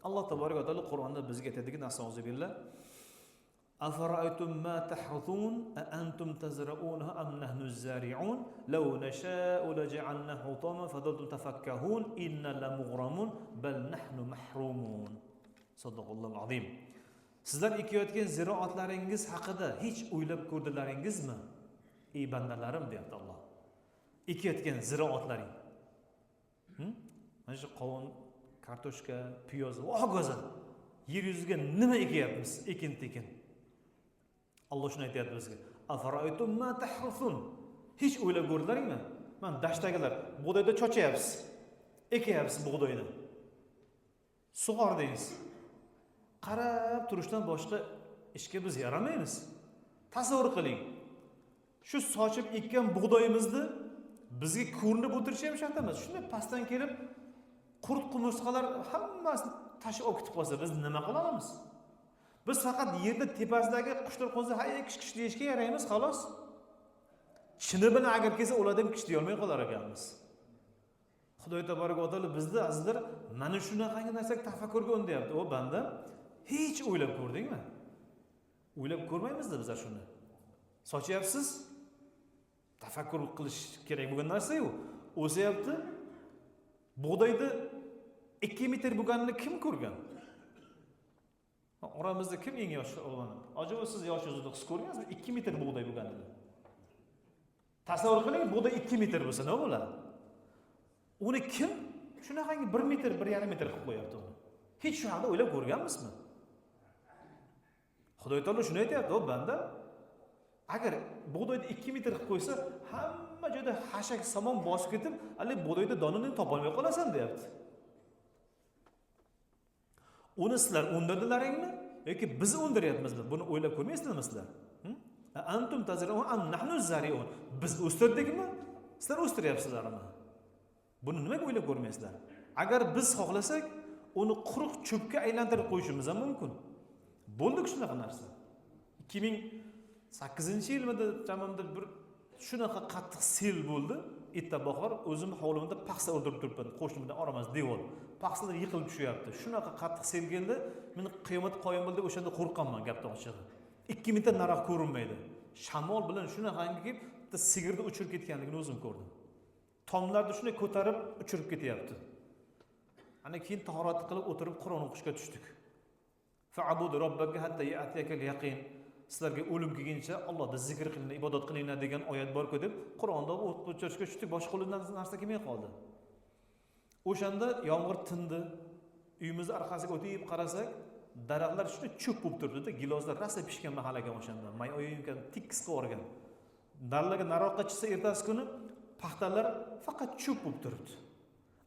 A: Alloh taborak va taolo Qur'onda bizga aytadiki, nastauzubillah: Afara'aytum ma tahruthun a antum tazra'unahu am nahnu az-zari'un law nasha'u laja'alnahu hutama fadaltum tafakkahun inna lamughramun bal nahnu mahrumun. Sadaqallohu azim. Sizlar ekayotgan ziroatlaringiz haqida hech o'ylab ko'rdilaringizmi? Ey bandalarim, deyapti Alloh. Ekayotgan ziroatlaring. Mana shu qovun, kartoshka, piyoz va hokazo. Yer yuziga nima ekyapmiz? Ekin tekin. Alloh shuni aytyapti bizga. Afara'aytum ma tahruthun. Hech o'ylab ko'rdilaringmi? Mana dashtdagilar bug'doyda chochyapsiz. Ekyapsiz bug'doyni. Sug'ordingiz. Qarab turishdan boshqa ishga biz yaramaymiz. Tasavvur qiling. Shu sochib ekkan bug'doyimizni bizga ko'rinib o'tirishi ham shart emas. Shunday pastdan kelib qurt qumursqalar hammasini tashib olib ketib qolsa, biz nima qila olamiz? Biz faqat yerda tepasidagi qushlar qo'nsa, hay kish kish deyishga yaraymiz, xolos. Chini bilan agar kelsa, ulardan kish deya olmay qolar ekanmiz. Xudo taborak va taolo bizni azizlar mana shunaqangi narsaga tafakkurga undayapti. O banda, hech o'ylab ko'rdingmi? O'ylab ko'rmaymizda bizlar shuni. Sochyapsiz, tafakkur qilish kerak bo'lgan narsa-yu. O'sayapti. Bug'doyni 2 metr bo'lganini kim ko'rgan? Oramizda kim eng yosh o'g'loni? Acaba siz yosh o'zini his ko'rgansizmi 2 metr bug'doy bo'lganini? Tasavvur qiling, bug'doy 2 metr bo'lsa nima bo'ladi? Uni kim shunaqangi 1 metr, 1,5 metr qilib qo'yapti uni? Hech shu haqida o'ylab ko'rganmizmi? Xudo taolo shuni aytyapti, o banda, agar bug'doyni 2 metr qilib qo'ysa, hamma joyda xashak somon bosib ketib, hali bug'doyni donini topolmay qolasan deyapti. Uni sizlar o'ndirdilaringmi yoki biz o'ndiryapmizmi? Buni o'ylab ko'rmaysizlarmi sizlar? Antum tazra'un am nahnu zari'un. Biz o'stirdikmi? Sizlar o'stiryapsizlarmi? Buni nimaga o'ylab ko'rmaysizlar? Agar biz xohlasak, uni quruq cho'pga aylantirib qo'yishimiz ham mumkin. Bo'ldi shunaqa narsa. 2008-yilmida chamamda bir shunaqa qattiq sel bo'ldi. Erta bahor o'zim hovlimda paxsa urdirib turibman, qo'shnim bilan oramiz devor. Paxsalar yiqilib tushyapti. Shunaqa qattiq sel keldi, men qiyomat qoyim bo'ldi, o'shanda qo'rqaman gapni ochig'i. 2 metr nariroq ko'rinmaydi. Shamol bilan shunaqangi kelib, bitta sigirni uchirib ketganligini o'zim ko'rdim. Tomlarni shunday ko'tarib uchirib ketyapti. Ana keyin tahorat qilib o'tirib Qur'on o'qishga tushdik. Fa'bud robbaka hatta ya'tiyakal yaqin. Sizlarga o'lim kelguncha Allohni zikr qilinglar, ibodat qilinglar degan oyat bor-ku deb Qur'onda o't o'chirishga tushdik, boshqa qo'lidan narsa kelmay qoldi. O'shanda yomg'ir tindi. Uyimizni orqasiga o'tib qarasak, daraxtlar shunday cho'p bo'lib turibdi-da, giloslar rosa pishgan mahal ekan o'shanda. May oyi ekan, tekis qilib yuborgan. Daralarga naroqqa chiqsa ertasi kuni paxtalar faqat cho'p bo'lib turibdi.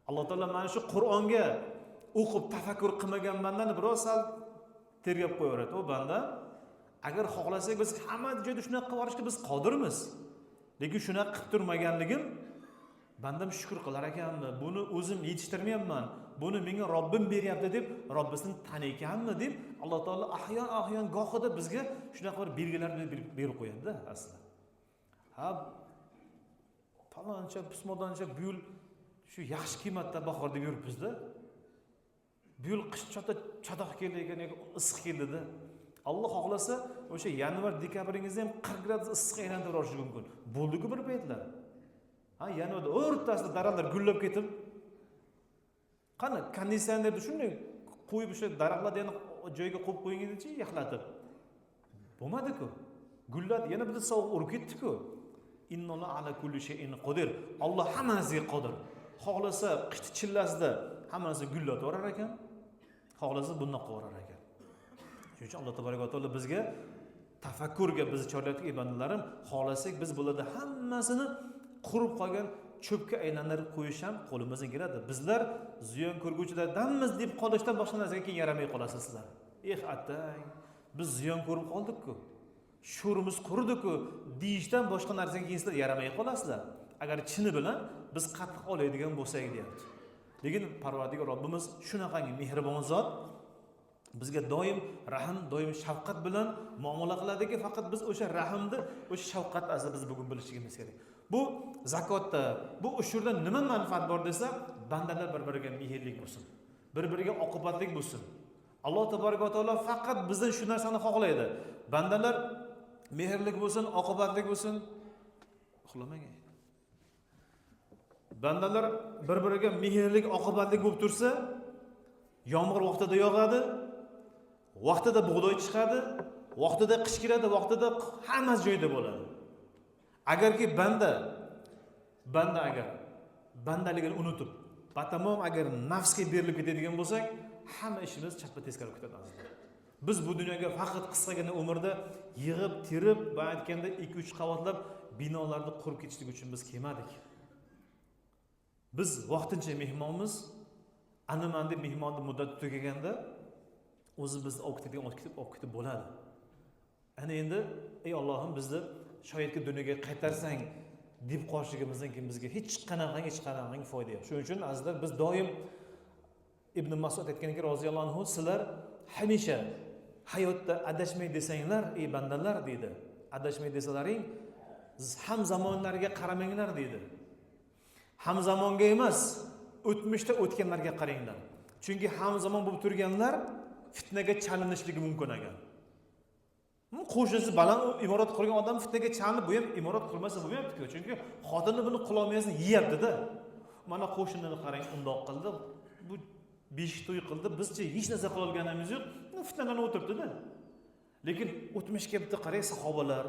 A: Alloh taolo mana shu Qur'onga o'qib tafakkur qilmagan bandani biroz sal tergab qo'yaveradi. U banda agar xohlasak biz hamma joyda shunaqa qilib yuborishga biz qodirmiz. Lekin shunaqa qilib turmaganligim bandam shukr qilar ekanmi? Buni o'zim yetishtirmayapman. Buni menga Robbim beryapti deb Robbisini taniykanmi deb Alloh taolo ahyon gohida bizga shunaqa bir belgilarni berib qo'yadi-da aslida. Ha, paloncha, pismodoncha bu yil shu yaxshi kelmadida bahor deb yuribmiz-da. Bu yil qish chatoq keldi ekan yoki issiq keldi-da. Alloh xohlasa o'sha yanvar, dekabringizda ham 40 gradus issiqqa aylantirib yuborishi mumkin. Bo'ldi-ku bir paytlar. Ha, yanvarda o'rtasida daraxtlar gullab ketib, qani konditsionerni shunday qo'yib o'sha daraxtlarni yana joyiga qo'yib qo'yingiz-chi, yaxlatib. Bo'lmadi-ku. Gulladi, yana bitta sovuq urib ketdi-ku. Innalloha ala kulli shay'in qodir. Alloh hamma narsaga qodir. Xohlasa qishni chillasida hamma narsa gullatib yuborar ekan, xohlasa bundoq qilib yuborar ekan. Shuning uchun Alloh tabaraka va taolo bizga tafakkurga bizni chorlayotgan bandalarim, xohlasak biz bularda hammasini qurib qolgan cho'pga aylantirib qo'yish ham qo'limizdan keladi. Bizlar ziyon ko'rguvchilardanmiz deb qolishdan boshqa narsaga keyin yaramay qolasiz sizlar. Eh attang, biz ziyon ko'rib qoldik-ku, sho'rimiz quridi-ku deyishdan boshqa narsaga keyin sizlar yaramay qolasizlar. Agar chini bilan biz qattiq oladigan bo'lsak deyapti. Lekin Parvardigor Robbimiz shunaqangi mehribon zot, bizga doim rahm, doim shafqat bilan muomala qiladiki, faqat biz o'sha rahmni, o'sha shafqatni aslida biz bugun bilishimiz kerak. Bu zakotda, bu ushurda nima manfaat bor desa, bandalar bir-biriga mehrlik bo'lsin, bir-biriga oqibatlik bo'lsin. Alloh tabaraka va taolo faqat bizdan shu narsani xohlaydi. Bandalar mehrlik bo'lsin, oqibatlik bo'lsin. Uxlamang. Bandalar bir-biriga mehrlik, oqibatlik bo'lib tursa, yomg'ir vaqtida yog'adi, vaqtida bug'doy chiqadi, vaqtida qish keladi, vaqtida hammasi joyida bo'ladi. Agarki banda agar bandaligini unutib, batamom agar nafsga berilib ketadigan bo'lsak, hamma ishimiz chappa teskari bo'lib ketadi azizlar. Biz bu dunyoga faqat qisqagina umrda yig'ib, terib, boya aytganda 2-3 qavatlab binolarni qurib ketishlik uchun biz kelmadik. Biz vaqtincha mehmonmiz. Ana man deb mehmonni muddati tugaganda o'zi bizni olib ketadigan olib ketib bo'ladi. Ana endi ey Allohim bizni shoyatki dunyoga qaytarsang deb qolishligimizdan keyin bizga hech qanaqangi foyda yo'q. Shuning uchun azizlar biz doim Ibn Mas'ud aytganiki roziyallohu anhu, sizlar hamisha hayotda adashmay desanglar ey bandalar deydi. Adashmay desalaring ham zamonlarga qaramanglar deydi. Ham zamonga emas, o'tmishda o'tganlarga qaranglar. Chunki ham zamon bo'lib turganlar fitnaga chalinishligi mumkin ekan. Qo'shnisi baland imorat qurgan odam fitnaga chalinib, bu ham imorat qurmasa bo'lmayapti-ku. Chunki xotini buni qilolmaysan yeyapti-da. Mana qo'shnini qarang, undoq qildi, bu beshik to'y qildi, bizcha hech narsa qila olganimiz yo'q, fitnalanib o'tiribdi-da. Lekin o'tmishga bitta qarang, sahobalar,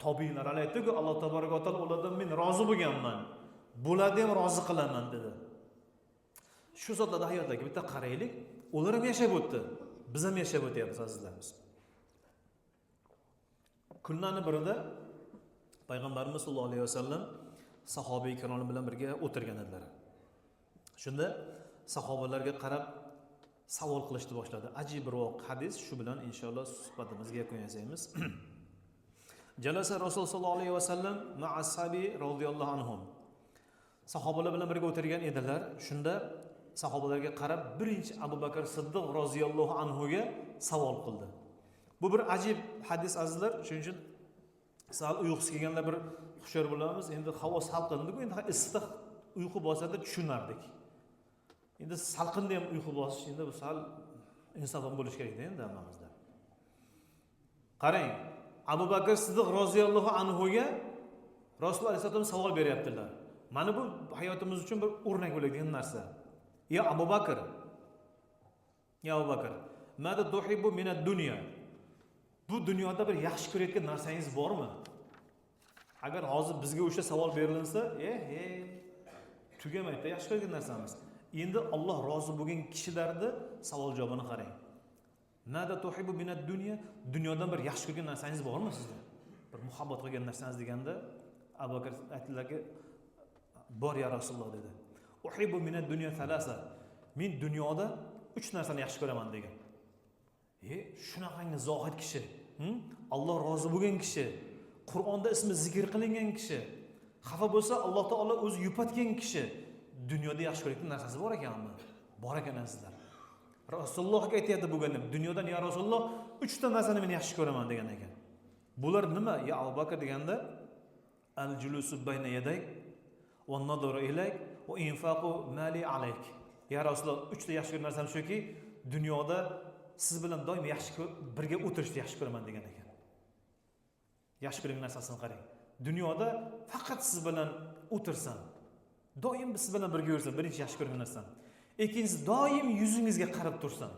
A: tobiinlar aytdi-ku, Alloh tabaraka va taolo ulardan men rozi bo'lganman. Bularni ham rozi qilaman dedi. Shu zotlarda hayotdagi bitta qaraylik, ular ham yashab o'tdi. Biz ham yashab o'tyapmiz azizlarimiz. Kunlarning birida Payg'ambarimiz sollallohu alayhi vasallam sahoba ikrom bilan birga o'tirgan edilar. Shunda sahobalarga qarab savol qilishni boshladi. Ajib bir voqea hadis, shu bilan inshaalloh suhbatimizga yakun yasaymiz. Jalasa Rasul sollallohu alayhi vasallam ma'a ashabi radhiyallohu anhum. Sahobalar bilan birga o'tirgan edilar. Shunda sahobalarga qarab birinchi Abu Bakr Siddiq roziyallohu anhu ga savol qildi. Bu bir ajib hadis azizlar. Shuning uchun sal uyqusi kelganlar bir hushyor bo'lamiz. Endi havo salqin-ku, endi issiqda uyqu bosadi tushunardik. Endi salqinda ham uyqu bosish endi bu sal insof ham bo'lish kerakda endi hammamizda. Qarang, Abu Bakr Siddiq roziyallohu anhu ga Rasululloh alayhisalom savol beryaptilar. Mana bu hayotimiz uchun bir o'rnak bo'ladigan narsa. Ya Abu Bakr, ya Abu Bakr, mada tuhibbu minad dunya? Bu dunyoda bir yaxshi ko'rayotgan narsangiz bormi? Agar hozir bizga o'sha savol berilinsa, tugamaydi yaxshi ko'rgan narsamiz. Endi Alloh rozi bo'lgan kishilarni savol javobini qarang. Nada tuhibbu minad dunya? Dunyodan bir yaxshi ko'rgan narsangiz bormi sizda? Bir muhabbat qilgan narsangiz deganda Abu Bakr aytdilarki, bor ya Rasululloh dedi. Uhibbu minad dunya thalasa. Men dunyoda 3 narsani yaxshi ko'raman degan. Shunaqangi zohid kishi, Alloh rozi bo'lgan kishi, Qur'onda ismi zikr qilingan kishi, xafa bo'lsa Alloh taolo o'zi yupatgan kishi, dunyoda yaxshi ko'rayotgan narsasi bor ekanmi? Bor ekan azizlar. Rasulullohga aytyapti bo'lganda, dunyodan ya Rasululloh 3 ta narsani men yaxshi ko'raman degan ekan. Bular nima? Ya Abu Bakr deganda, al-julusu bayna yadayk va nazaru ilayk va infaqu mali alayk. Ya Rasululloh, 3 ta yaxshi ko'rgan narsam shuki, dunyoda siz bilan doim yaxshi birga o'tirishni yaxshi ko'raman degan ekan. Yaxshi ko'rgan narsasini qarang. Dunyoda faqat siz bilan o'tirsam, doim siz bilan birga yursam, birinchi yaxshi ko'rgan narsam. Ikkinchisi, doim yuzingizga qarab tursam.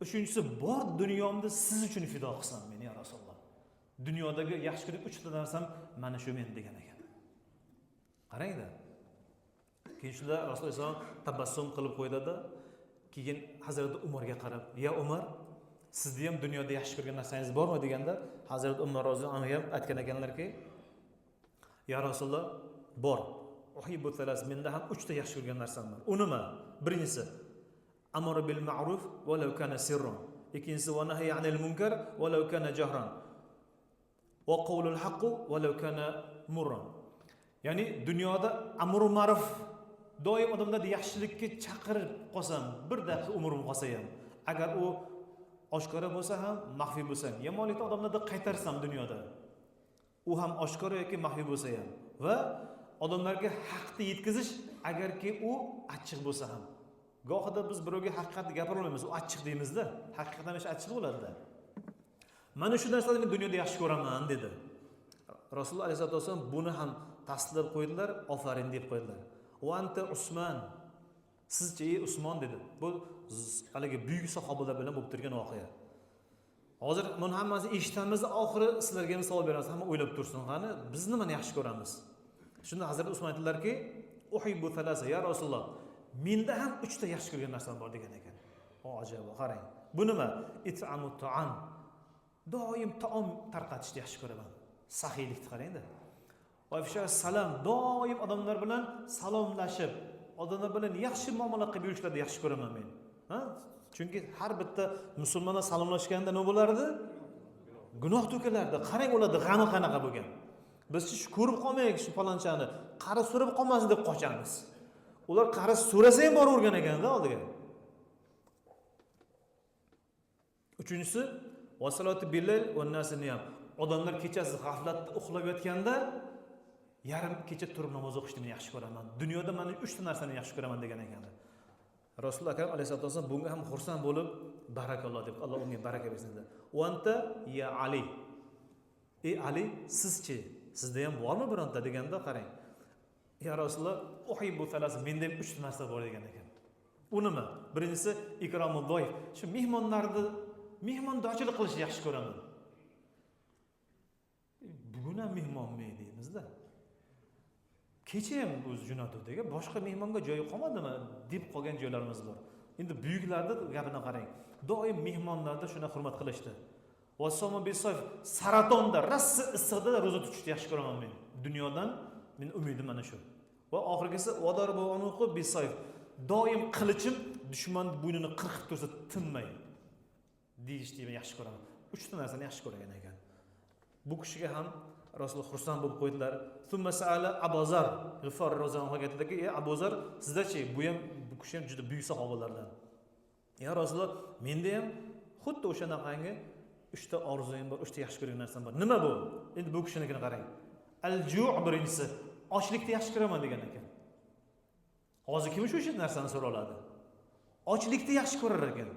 A: Uchinchisi, bor dunyomni siz uchun fido qilsam men ya Rasululloh. Dunyodagi yaxshi ko'rgan 3 ta narsam mana shu men degan ekan. Qarangda. Keyin shunda Rasululloh alayhisalom tabassum qilib qo'ydida, keyin Hazrati Umarga qarab, "Ya Umar, sizni ham dunyoda yaxshi ko'rgan narsangiz bormi?" deganda, Hazrati Umar roziyallohu anhu ham aytgan ekanlarki, "Ya Rasululloh, bor. Uhibbu thalas, menda ham 3 ta yaxshi ko'rgan narsam bor. U nima? Birinchisi, amru bil ma'ruf va law kana sirran. Ikkinchisi, va nahyi anil munkar va law kana jahran. Va qawlul haqqu va law kana murran." Ya'ni dunyoda amru ma'ruf, doim odamlarni yaxshilikka chaqirib qolsam, bir daqiqa umrim qolsa ham, agar u oshkora bo'lsa ham, maxfiy bo'lsa ham, yomonlikni odamlardan qaytarsam dunyoda, u ham oshkora yoki maxfiy bo'lsa ham, va odamlarga haqni yetkazish, agarki u achchiq bo'lsa ham. Gohida biz birovga haqiqatni gapira olmaymiz, u achchiq deymizda, haqiqat hamisha achchiq bo'ladida. Mana shu narsalarni men dunyoda yaxshi ko'raman dedi. Rasululloh alayhisolatu vasallam buni ham tasdiqlab qo'ydilar, ofarin deb qo'ydilar. Va anta Usmon, sizchi ey Usmon dedi. Bu haligi buyuk sahobalar bilan bo'lib turgan voqea. Hozir buni hammasini eshitamiz, oxiri sizlarga ham savol beramiz, hamma o'ylab tursin, qani biz nimani yaxshi ko'ramiz? Shunda Hazrat Usmon aytdilarki, uhibbu thalasa ya Rasululloh, menda ham 3 ta yaxshi ko'rgan narsam bor degan ekan. O ajab, qarang. Bu nima? It'amu ta'am. Doim taom tarqatishni yaxshi ko'raman. Saxiylikni qarang-da. Va ifsha salam, doim odamlar bilan salomlashib, odamlar bilan yaxshi muomala qilib yurishlarni yaxshi ko'raman men. Ha? Chunki har bitta musulmonlar salomlashganda nima bo'lardi? Gunoh to'kilardi. Qarang, ularda g'ami qanaqa bo'lgan. Biz shu ko'rib qolmaylik shu palonchani, qarz so'rab qolmasin deb qochamiz. Ular qarz so'rasa ham boravergan ekanda oldiga. Uchinchisi, vasalatu billayl va nasi niyam. Odamlar kechasi g'aflatda uxlab yotganda yarim kecha turib namoz o'qishni men yaxshi ko'raman. Dunyoda mana 3 ta narsani yaxshi ko'raman degan ekanlar. Rasululloh akram alayhisolatu vasallam bunga ham xursand bo'lib, barakalloh deb, Alloh unga baraka bersin dedi. Va anta ya Ali. Ey Ali, sizchi? Sizda ham bormi bironta deganda qarang. Ya Rasululloh, uhibbu thalas, menda ham 3 ta narsa bor degan ekan. U nima? Birinchisi ikromud doif. Shu mehmonlarni mehmondorchilik qilishni yaxshi ko'raman. Bugun ham mehmonmi deymizda. Kecha ham o'zi jo'natuvdik, boshqa mehmonga joyi qolmadimi deb qolgan joylarimiz bor. Endi buyuklarni gapini qarang. Doim mehmonlarni shuna hurmat qilishdi. Vassoma besof, saratonda, rossa issiqda ro'za tutishni yaxshi ko'raman men. Dunyodan men umidim mana shu. Va oxirgisi vadarbu unuqu besof. Doim qilichim dushman bo'ynini qirqib tursa tinmay deyishni men yaxshi ko'raman. 3 ta narsani yaxshi ko'rgan ekan. Bu kishiga ham Rasululloh xursand bo'lib qo'ydilar. Thumma sa'ala Abu Zar G'iffar roziyallohu anhu aytdiki, "Ey Abu Zar, sizdachi?" Bu ham, bu kishi ham juda buyuk sahobalardan. Ya Rasululloh, menda ham xuddi o'shanaqangi 3 ta orzuyim bor, 3 ta yaxshi ko'rgan narsam bor. Nima bu? Endi bu kishinikini qarang. Al-ju' birinchisi, ochlikni yaxshi ko'raman degan ekan. Hozir kim shu narsani so'ra oladi? Ochlikni yaxshi ko'rar ekan.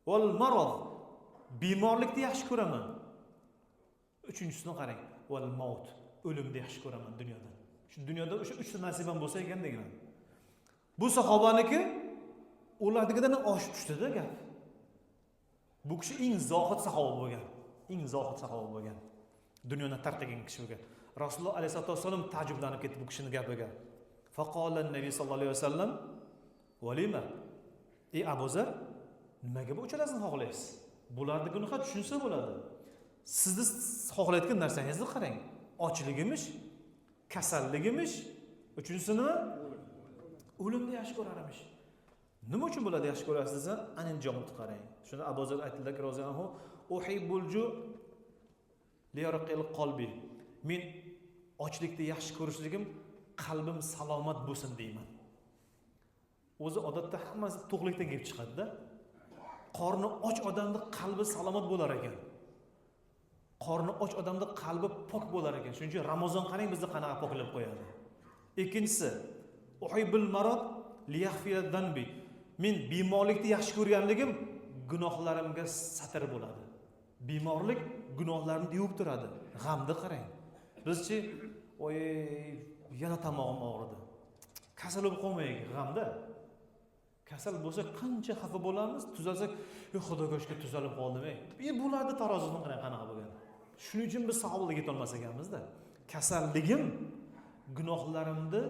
A: Wal marad, bemorlikni yaxshi ko'raman. Uchinchisini qarang, wal maut, o'limni yaxshi ko'raman dunyoda. Shu dunyoda o'sha 3 ta nasibam bo'lsa ekan degan. Bu sahobaniki ularnikidan oshib tushdida gap. Bu kishi eng zohid sahoba bo'lgan, eng zohid sahoba bo'lgan, dunyoni tark qilgan kishi bo'lgan. Rasululloh alayhisalotu vassalom taajjublanib ketdi bu kishini gapiga. Faqola nabiy sallallohu alayhi vasallam valima, ey Abu Zar, nimaga bu uchalasini xohlaysiz? Bularni gunohi tushunsa bo'ladi. Sizni xohlayotgan narsangizni qarang. Ochligimish, kasalligimish, uchinchisi nima? O'limni yaxshi ko'rar emish. Nima uchun bularni yaxshi ko'rasiz desa, ana javobni qarang. Shunda Abu Zar aytdilarki, roziyallohu anhu, uhibbul ju liyarqil qalbi. Men ochlikni yaxshi ko'rishligim qalbim salomat bo'lsin deyman. O'zi odatda hammasi to'qlikdan kelib chiqadi-da. Qorni och odamning qalbi salomat bo'lar ekan. Qorni och odamning qalbi pok bo'lar ekan. Shuning uchun Ramazon qarang bizni qanaqa poklab qo'yadi. Ikkinchisi, uhibbul marad liyakhfiya danbi. Men bemorlikni yaxshi ko'rganligim gunohlarimga satr bo'ladi. Bemorlik gunohlarimni yuvib turadi. G'amni qarang. Bizchi, oy, yana tomog'im og'ridi. Kasal bo'lib qolmaylik g'amda. Kasal bo'lsa qancha xafa bo'lamiz, tuzalsak, "Ey Xudoga shukr, tuzalib qoldim" ey. Bularni tarozisini qarang qanaqa bo'lgan. Shuning uchun biz sahobalarga yetolmas ekanmiz-da. Kasalligim gunohlarimni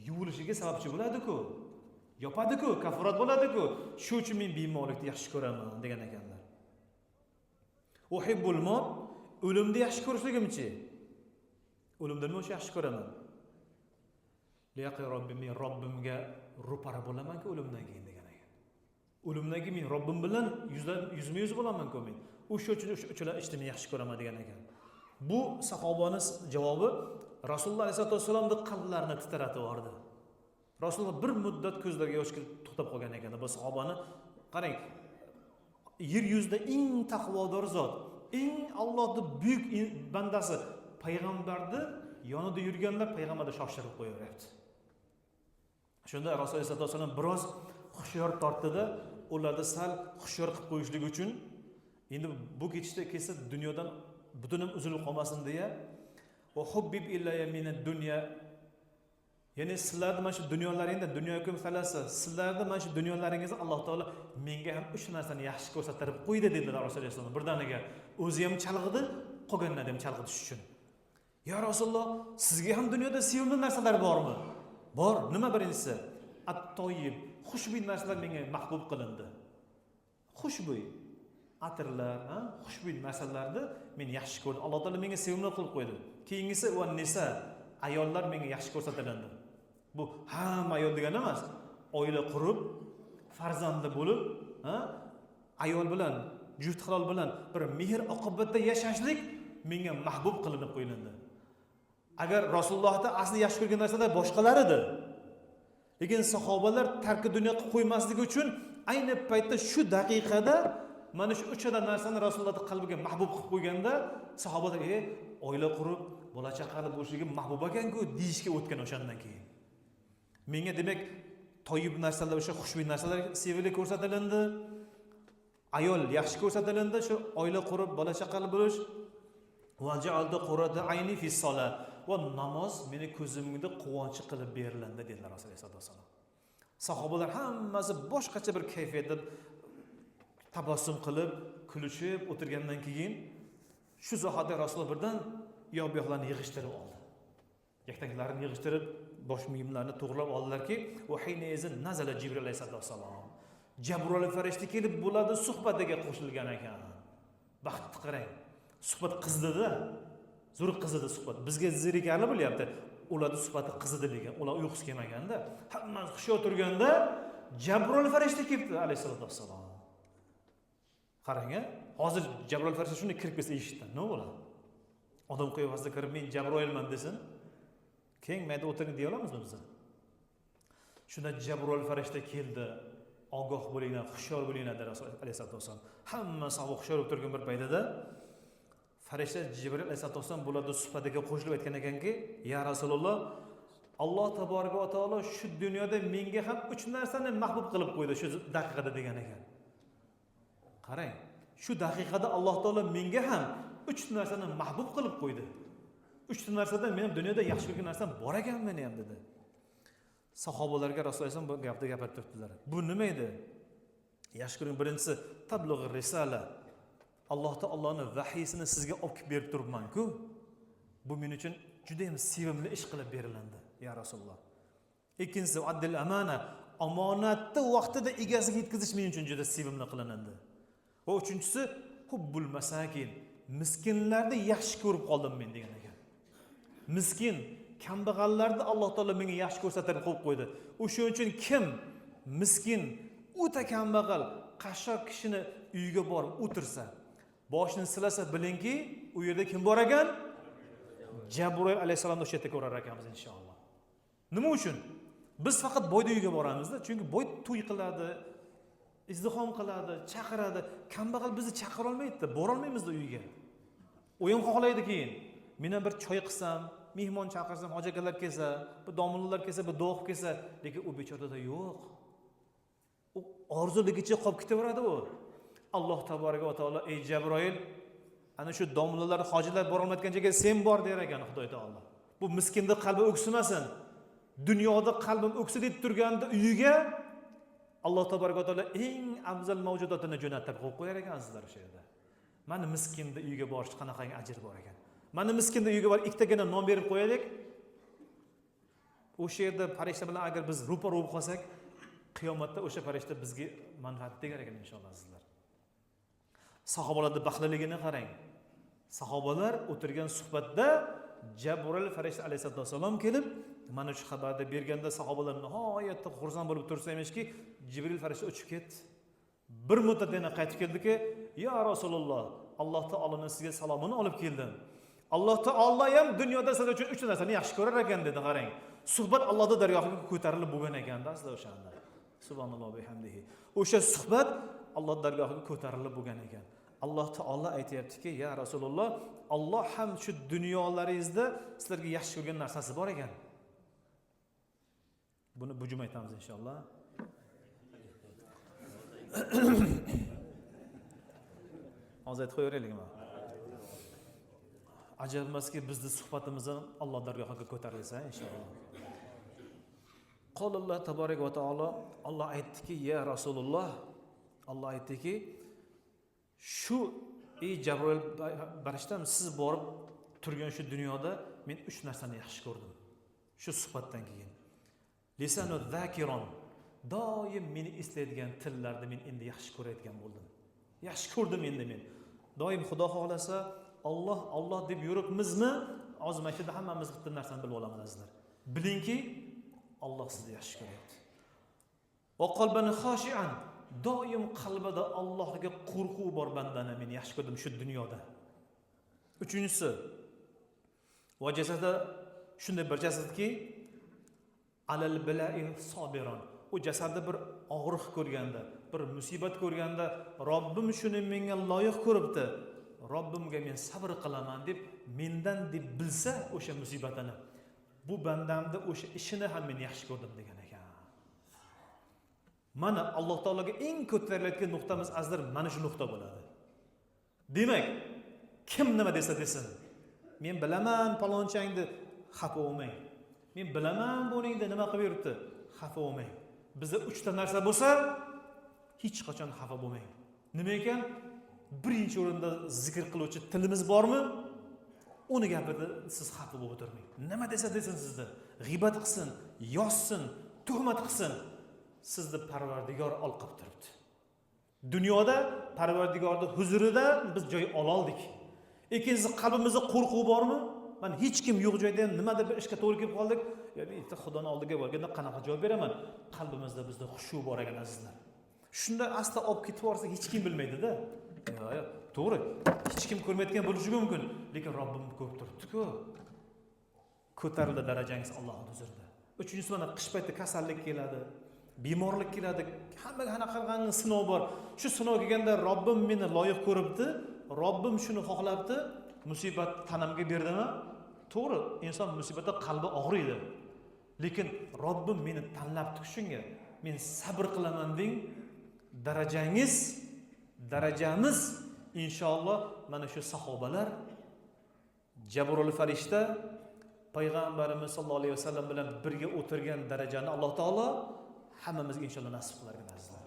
A: yuvilishiga sababchi bo'ladi-ku. Yopadi-ku, kaforat bo'ladi-ku. Shu uchun men bemorlikni yaxshi ko'raman degan ekanlar. Uhibbul maut, o'limni yaxshi ko'rishligimchi. O'limni nima uchun yaxshi ko'raman? Liyaqi Robbim, men Robbimga ro'para bo'laman-ku o'limdan keyin degan ekan. O'limdan keyin men Robbim bilan yuzma-yuz bo'laman-ku men. O'sha uchun o'sha uchala ishni men yaxshi ko'raman degan ekan. Bu sahobani javobi Rasululloh alayhisolatu vassalomning qalblarini titratib yubordi. Rasululloh bir muddat ko'zlariga yosh kelib to'xtab qolgan ekan. Bu sahobani qarang, yer yuzida eng taqvodor zot, eng Allohning buyuk bandasi payg'ambarni yonida yurganlar payg'ambarni shoshirib qo'yaveryapti. Shunda Rasululloh alayhisolatu vassalom biroz hushyor tortdida, ularni sal hushyor qilib qo'yishlik uchun, endi bu ketishda kelsa dunyodan butunam uzilib qolmasin deya, va hubbib ilayya minad dunya, ya'ni sizlarni mana shu dunyolaringda, dunyokum salasi, sizlarni mana shu dunyolaringizni Alloh taolo menga ham uch narsani yaxshi ko'rsattirib qo'ydi dedilar Rasululloh alayhi vasallam. Birdaniga o'zi ham chalg'idi, qolganlarni ham chalg'itish uchun. Ya Rasululloh, sizga ham dunyoda sevimli narsalar bormi? Bor. Nima birinchisi? At-toyib, xushbo'y narsalar menga mahbub qilindi. Xushbo'y atirlar, ha, xushbo'y narsalarni men yaxshi ko'rdim. Alloh taolo menga sevimli qilib qo'ydi. Keyingisi va nisa, ayollar menga yaxshi ko'rsatilindi. Bu hamma ayol degani emas. Oila qurib, farzandli bo'lib, ha, ayol bilan, juft halol bilan bir mehr oqibatda yashashlik menga mahbub qilinib qo'yilindi. Agar Rasulullohda asli yaxshi ko'rgan narsalar boshqalar edi. Lekin sahobalar tarki dunyo qilib qo'ymasligi uchun ayni paytda shu daqiqada mana shu uchala narsani Rasulullohning qalbiga mahbub qilib qo'yganda sahobalar oila qurib, bola chaqali bo'lishligi mahbub ekan-ku deyishga o'tgan o'shandan keyin. Menga demak toyib narsalar, o'sha xushbo'y narsalar sevimli ko'rsatilindi. Ayol yaxshi ko'rsatilindi, shu oila qurib, bola chaqali bo'lish. Va ja'altu qurrata ayni fi solat, va namoz meni ko'zimda quvonchi qilib berilindi dedilar Rasululloh sollallohu alayhi vasallam. Sahobalar hammasi boshqacha bir kayfiyatda tabassum qilib, kulishib o'tirgandan keyin shu zahoti Rasululloh birdan yoq-bu yoqlarni yig'ishtirib oldi. Yaktaklarini yig'ishtirib, bosh miyimlarini to'g'rilab oldilarki, va hinayzin nazala Jibril alayhissalatu vassalom. Jabroil farishta kelib bularni suhbatiga qo'shilgan ekan. Baxtni qarang. Suhbat qizidida, zo'r qizidi suhbat. Bizga zerikarli bo'lyapti. Ularning suhbati qizidi lekin ular uyqusi kelmaganda, hammasi hushyor turganda Jabroil farishta kelibdi alayhissalatu vassalom. Qarang, hozir Jabroil farishta shunday kirib kelsa eshikdan nima bo'ladi? Odam qiyofasida kirib men Jabroilman desin, keng mayda o'tiring deya olamizmi biz? Shunda Jabroil farishta keldi. Ogoh bo'linglar, hushyor bo'linglar dedi Rasululloh alayhissalatu vassalom. Hamma sahoba hushyor bo'lib turgan bir paytida farishta Jibril alayhissalatu vassalom bularni suhbatiga qo'shilib aytgan ekanki, ya Rasululloh, Alloh taboraka va taolo shu dunyoda menga ham uch narsani mahbub qilib qo'ydi shu daqiqada degan ekan. Qarang, shu daqiqada Alloh taolo menga ham uch narsani mahbub qilib qo'ydi. Uchta narsadan men ham dunyoda yaxshi ko'rgan narsam bor ekan meni ham dedi. Sahobalarga Rasululloh alayhisalom bu gapni gapirib turibdilar. Bu nima edi? Yaxshi ko'ring, birinchisi tablug'i risala. Alloh taoloning vahiysini sizga olib kelib berib turibman-ku. Bu men uchun juda ham sevimli ish qilib berilandi, ya Rasululloh. Ikkinchisi addil amana. Omonatni vaqtida egasiga yetkazish men uchun juda sevimli qilinadi. Va uchinchisi hubbul masakin. Miskinlarni yaxshi ko'rib qoldim men degan ekan. Miskin, kambag'allarni Alloh taolo menga yaxshi ko'rsatib qo'yib qo'ydi. O'shuning uchun kim miskin, o'ta kambag'al, qashshoq kishini uyiga borib o'tirsa, boshini silasa, bilingki, u yerda kim bor ekan? Jabroil alayhissalomni o'sha yerda ko'rar ekanmiz inshaalloh. Nima uchun? Biz faqat boyni uyiga boramizda, chunki boy to'y qiladi, izdihom qiladi, chaqiradi. Kambag'al bizni chaqira olmaydi, bora olmaymiz uyiga. U ham xohlaydi keyin. Men ham bir choy qilsam, mehmon chaqirsam, hoji akalar kelsa, bir domlalar kelsa, bir duo qilib kelsa, lekin u bechorada yo'q. U orzuligicha qolib ketaveradi u. Alloh taboraka va taolo, ey Jabroil, ana shu domlalar, hojilar bora olmayotgan joyga sen bor der ekan Xudoy taolo. Bu miskinning qalbi o'ksimasin. Dunyoda qalbim o'ksi deb turganda uyiga Alloh taboraka va taolo eng afzal mavjudotini jo'natib qo'yib qo'yar ekan sizlar o'sha yerda. Mana miskinni uyiga borish qanaqangi ajr bor ekan. Mana miskinni uyiga borib ikkitagina non berib qo'yaylik. O'sha yerda farishta bilan agar biz ro'para bo'lib qolsak, qiyomatda o'sha farishta bizga manfaat tegar ekan inshaalloh sizlar. Sahobalarning baxtliligini qarang. Sahobalar o'tirgan suhbatda Jabroil farishta alayhissalatu vassalom kelib, mana shu xabarni berganda sahobalar nihoyatda xursand bo'lib tursa emishki, Jibril farishta uchib ketdi. Bir muddat yana qaytib keldiki, ya Rasululloh, Alloh taoloning sizga salomini olib keldim. Alloh taolo ham dunyoda sizlar uchun 3 narsani yaxshi ko'rar ekan dedi, qarang. Suhbat Allohning dargohiga ko'tarilib bo'lgan ekanda aslida o'shanda. Subhanalloh bihamdihi. O'sha suhbat Alloh dargohiga ko'tarilib bo'lgan ekan. Alloh taolo aytayaptiki, ya Rasululloh, Alloh ham shu dunyolaringizda sizlarga yaxshi ko'rgan narsasi bor ekan. Buni bujum aytamiz inshaalloh. Hozir aytib qo'yaveraylikmi? Ajab emaski bizni suhbatimiz ham Alloh dargohiga ko'tarilsa inshaalloh. Qolalloh taborak va taolo, Alloh aytdiki, ya Rasululloh, Alloh aytdiki, shu ey Jabroil farishtam, siz borib turgan shu dunyoda men 3 narsani yaxshi ko'rdim. Shu suhbatdan keyin. Lisanu zakiron, doim meni eslaydigan tillarni men endi yaxshi ko'radigan bo'ldim. Yaxshi ko'rdim endi men. Doim Xudo xohlasa, Alloh Alloh deb yuribmizmi? Hozir mana shu yerda hammamiz bitta narsani bilib olamiz azizlar. Bilingki, Alloh sizni yaxshi ko'ryapti. Va qalban xoshian, doim qalbida Allohga qo'rquv bor bandani men yaxshi ko'rdim shu dunyoda. Uchinchisi, va jasada shunday bir jasadki, alal bila'i sobiron. U jasadda bir og'riq ko'rganda, bir musibat ko'rganda, Robbim shuni menga loyiq ko'ribdi, Robbimga men sabr qilaman deb mendan deb bilsa o'sha musibatini, bu bandamni o'sha ishini ham men yaxshi ko'rdim degan ekan. Mana Alloh taologa eng ko'tarilayotgan nuqtamiz azizlar mana shu nuqta bo'ladi. Demak, kim nima desa desin, men bilaman palonchangni, xafa bo'lmang. Men bilaman buningda nima qilib yuribdi, xafa bo'lmang. Bizda 3 ta narsa bo'lsa, hech qachon xafa bo'lmang. Nima ekan? Birinchi o'rinda zikr qiluvchi tilimiz bormi? Uni gapida siz xafa bo'lib o'tirmang. Nima desa desin sizni, g'iybat qilsin, yozsin, tuhmat qilsin, sizni Parvardigor olqab turibdi. Dunyoda Parvardigorning huzurida biz joy ololdik. Ikkinchisi, qalbimizda qo'rquv bormi? Mana hech kim yo'q joyda ham nimadir bir ishga to'g'ri kelib qoldik. Ya men erta Xudoning oldiga borganda qanaqa javob beraman? Qalbimizda bizda xushu bor ekan azizlar. Shunda asta olib ketib yuborsa hech kim bilmaydi-da. Yo'q, to'g'ri, hech kim ko'rmayotgan bo'lishi mumkin, lekin Robbim ko'rib turibdi-ku. Ko'tarildi darajangiz Allohning huzurida. Uchinchisi, mana qish payti kasallik keladi, bemorlik keladi, hammaga qanaqangi sinov bor. Shu sinov kelganda Robbim meni loyiq ko'ribdi, Robbim shuni xohlabdi, musibat tanamga berdimi? To'g'ri, inson musibatda qalbi og'riydi. Lekin Robbim meni tanlabdi shunga. Men sabr qilaman deng, darajangiz, darajamiz inshaalloh mana shu sahobalar, Jabroil farishta payg'ambarimiz sollallohu alayhi vasallam bilan birga o'tirgan darajani Alloh taolo hammamizga inshaalloh nasib qilar ekan azizlar.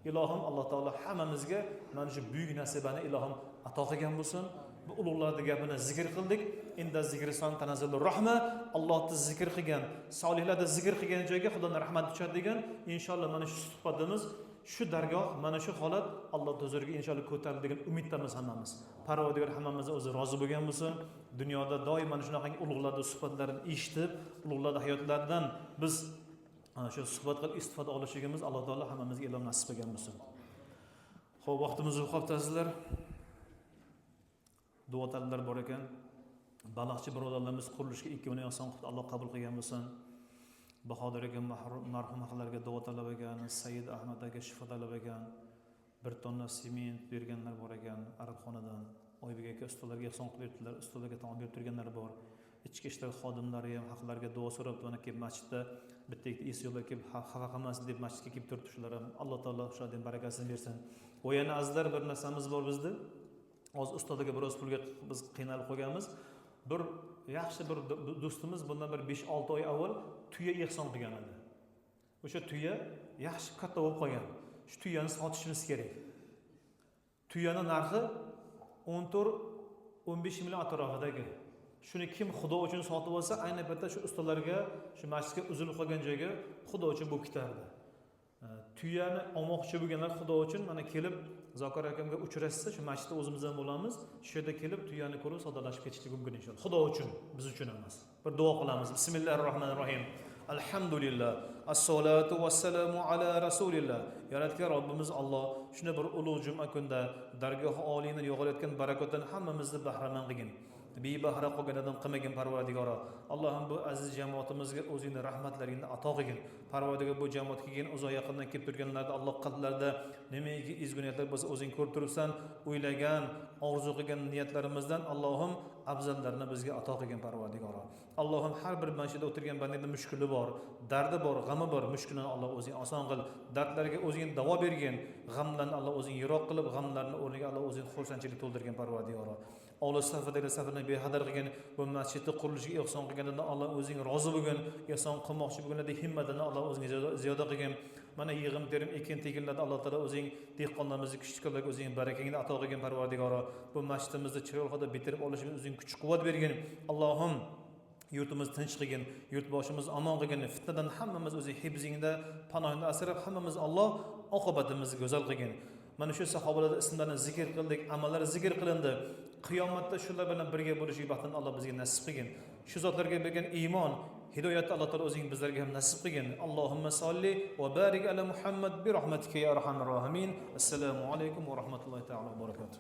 A: Ilohim, Alloh taolo hammamizga mana shu buyuk nasibani ilohim ato qilgan bo'lsin. Bu ulug'larni gapini zikr qildik. Inda zikrison tanazzalur rahma. Allohni zikr qilgan, solihlarni zikr qilgan joyga Xudoning rahmati tushadi degan. Inshaalloh mana shu suhbatimiz, shu dargoh, mana shu holat Alloh huzuriga inshaalloh ko'tariladi degan umiddamiz hammamiz. Parvardigor hammamizdan o'zi rozi bo'lgan bo'lsin. Dunyoda doim mana shunaqangi ulug'larning suhbatlarini eshitib, ulug'larning hayotlaridan biz ana shu suhbat qilib istifoda olishligimiz Alloh taolo hammamizga ilom nasib qilgan bo'lsin. Xo'p, vaqtimiz qolibdi azizlar. Duo talablar bor ekan. Baliqchi birodarlarimiz qurilishga 2 million ehson qilibdi, Alloh qabul qilgan bo'lsin. Bahodir aka marhum haqlariga duo talab ekan, Said Ahmad aka shifo talab ekan. 1 tonna sement berganlar bor ekan Arabxonadan. Oybek aka ustalarga ehson qilib berdilar, ustalarga taom berib turganlar bor. Ichki ishlar xodimlari ham haqlariga duo so'rabdi. Mana kelib masjidda bitta ikkita isyonlar kelib xafa qilmasin deb masjidga kelib turibdi shular ham. Alloh taolo shularning barakasini bersin. Va yana azizlar, bir narsamiz bor bizda. Hozir ustodga biroz pulga biz qiynalib qolganmiz. Bir yaxshi bir do'stimiz bundan bir 5-6 oy avval tuya ehson qilgan edi. O'sha tuya yaxshi katta bo'lib qolgan. Shu tuyani sotishimiz kerak. Tuyani narxi 14-15 million atrofidagi. Shuni kim Xudo uchun sotib olsa, ayni paytda shu ustalarga, shu masjidga uzilib qolgan joyga Xudo uchun bo'lib ketardi. Tuyani olmoqchi bo'lganlar Xudo uchun mana kelib Zokir akamga uchrashsa, shu masjidda o'zimizdan bo'lamiz. Shu yerda kelib tuyani ko'rib savdolashib ketishligi mumkin inshaalloh. Xudo uchun, biz uchun emas. Bir duo qilamiz. Bismillahirrohmanirrohim. Alhamdulillah. Assalatu vassalamu ala rasulillah. Yaratgan Robbimiz Alloh shunday bir ulug' juma kunda dargohi oliydan yog'ilayotgan barakotdan hammamizni bahramand qilgin. Bebahra qolganlardan qilmagin Parvardigoro. Allohim, bu aziz jamoatimizga o'zingni rahmatlaringni ato qilgin. Parvardigor, bu jamoatga kelgan uzoq yaqindan kelib turganlarda Alloh qalblarida nimaiki ezgu niyatlar bo'lsa o'zing ko'rib turibsan. O'ylagan, orzu qilgan niyatlarimizdan Allohim afzallarini bizga ato qilgin Parvardigoro. Allohim, har bir masjidda o'tirgan bandada mushkuli bor, dardi bor, g'ami bor, mushkulini Alloh o'zing oson qil. Dardlarga o'zing davo bergin, g'amlarni Alloh o'zing yiroq qilib, g'amlarni o'rniga Alloh o'zing xursandchilik to'ldirgin Parvardigoro. Olis safardagi safarni behadar qilgin, bu masjidni qurilishiga ehson qilganidan Alloh o'zing rozi bo'lgin, ehson qilmoqchi bo'lganlarda himmatini Alloh o'zing ziyoda qilgin. Mana yig'im terim ekin tekinlarda Alloh taolo o'zing dehqonlarimizni kishtkorlarga o'zing barakangni ato qilgin Parvardigoro. Bu masjidimizni chiroyli holda bitirib olishimiz o'zing kuch quvvat bergin. Allohim, yurtimiz tinch qilgin, yurtboshimiz omon qilgin, fitnadan hammamiz o'zing hibzingda, panohingda asrab, hammamiz Alloh oqibatimizni go'zal qilgin. Mana shu sahobalarning ismlarini zikr qildik, amallari zikr qilindi. Qiyomatda shular bilan birga bo'lishlik baxtini Alloh bizga nasib qilgin. Shu zotlarga bergan iymon, hidoyatni Alloh taolo o'zing bizlarga ham nasib qilgin. Allohumma solli va barik ala Muhammad bi rahmatika ya arhamar rohimin. Assalomu alaykum va rahmatullohi taolo va barakatuh.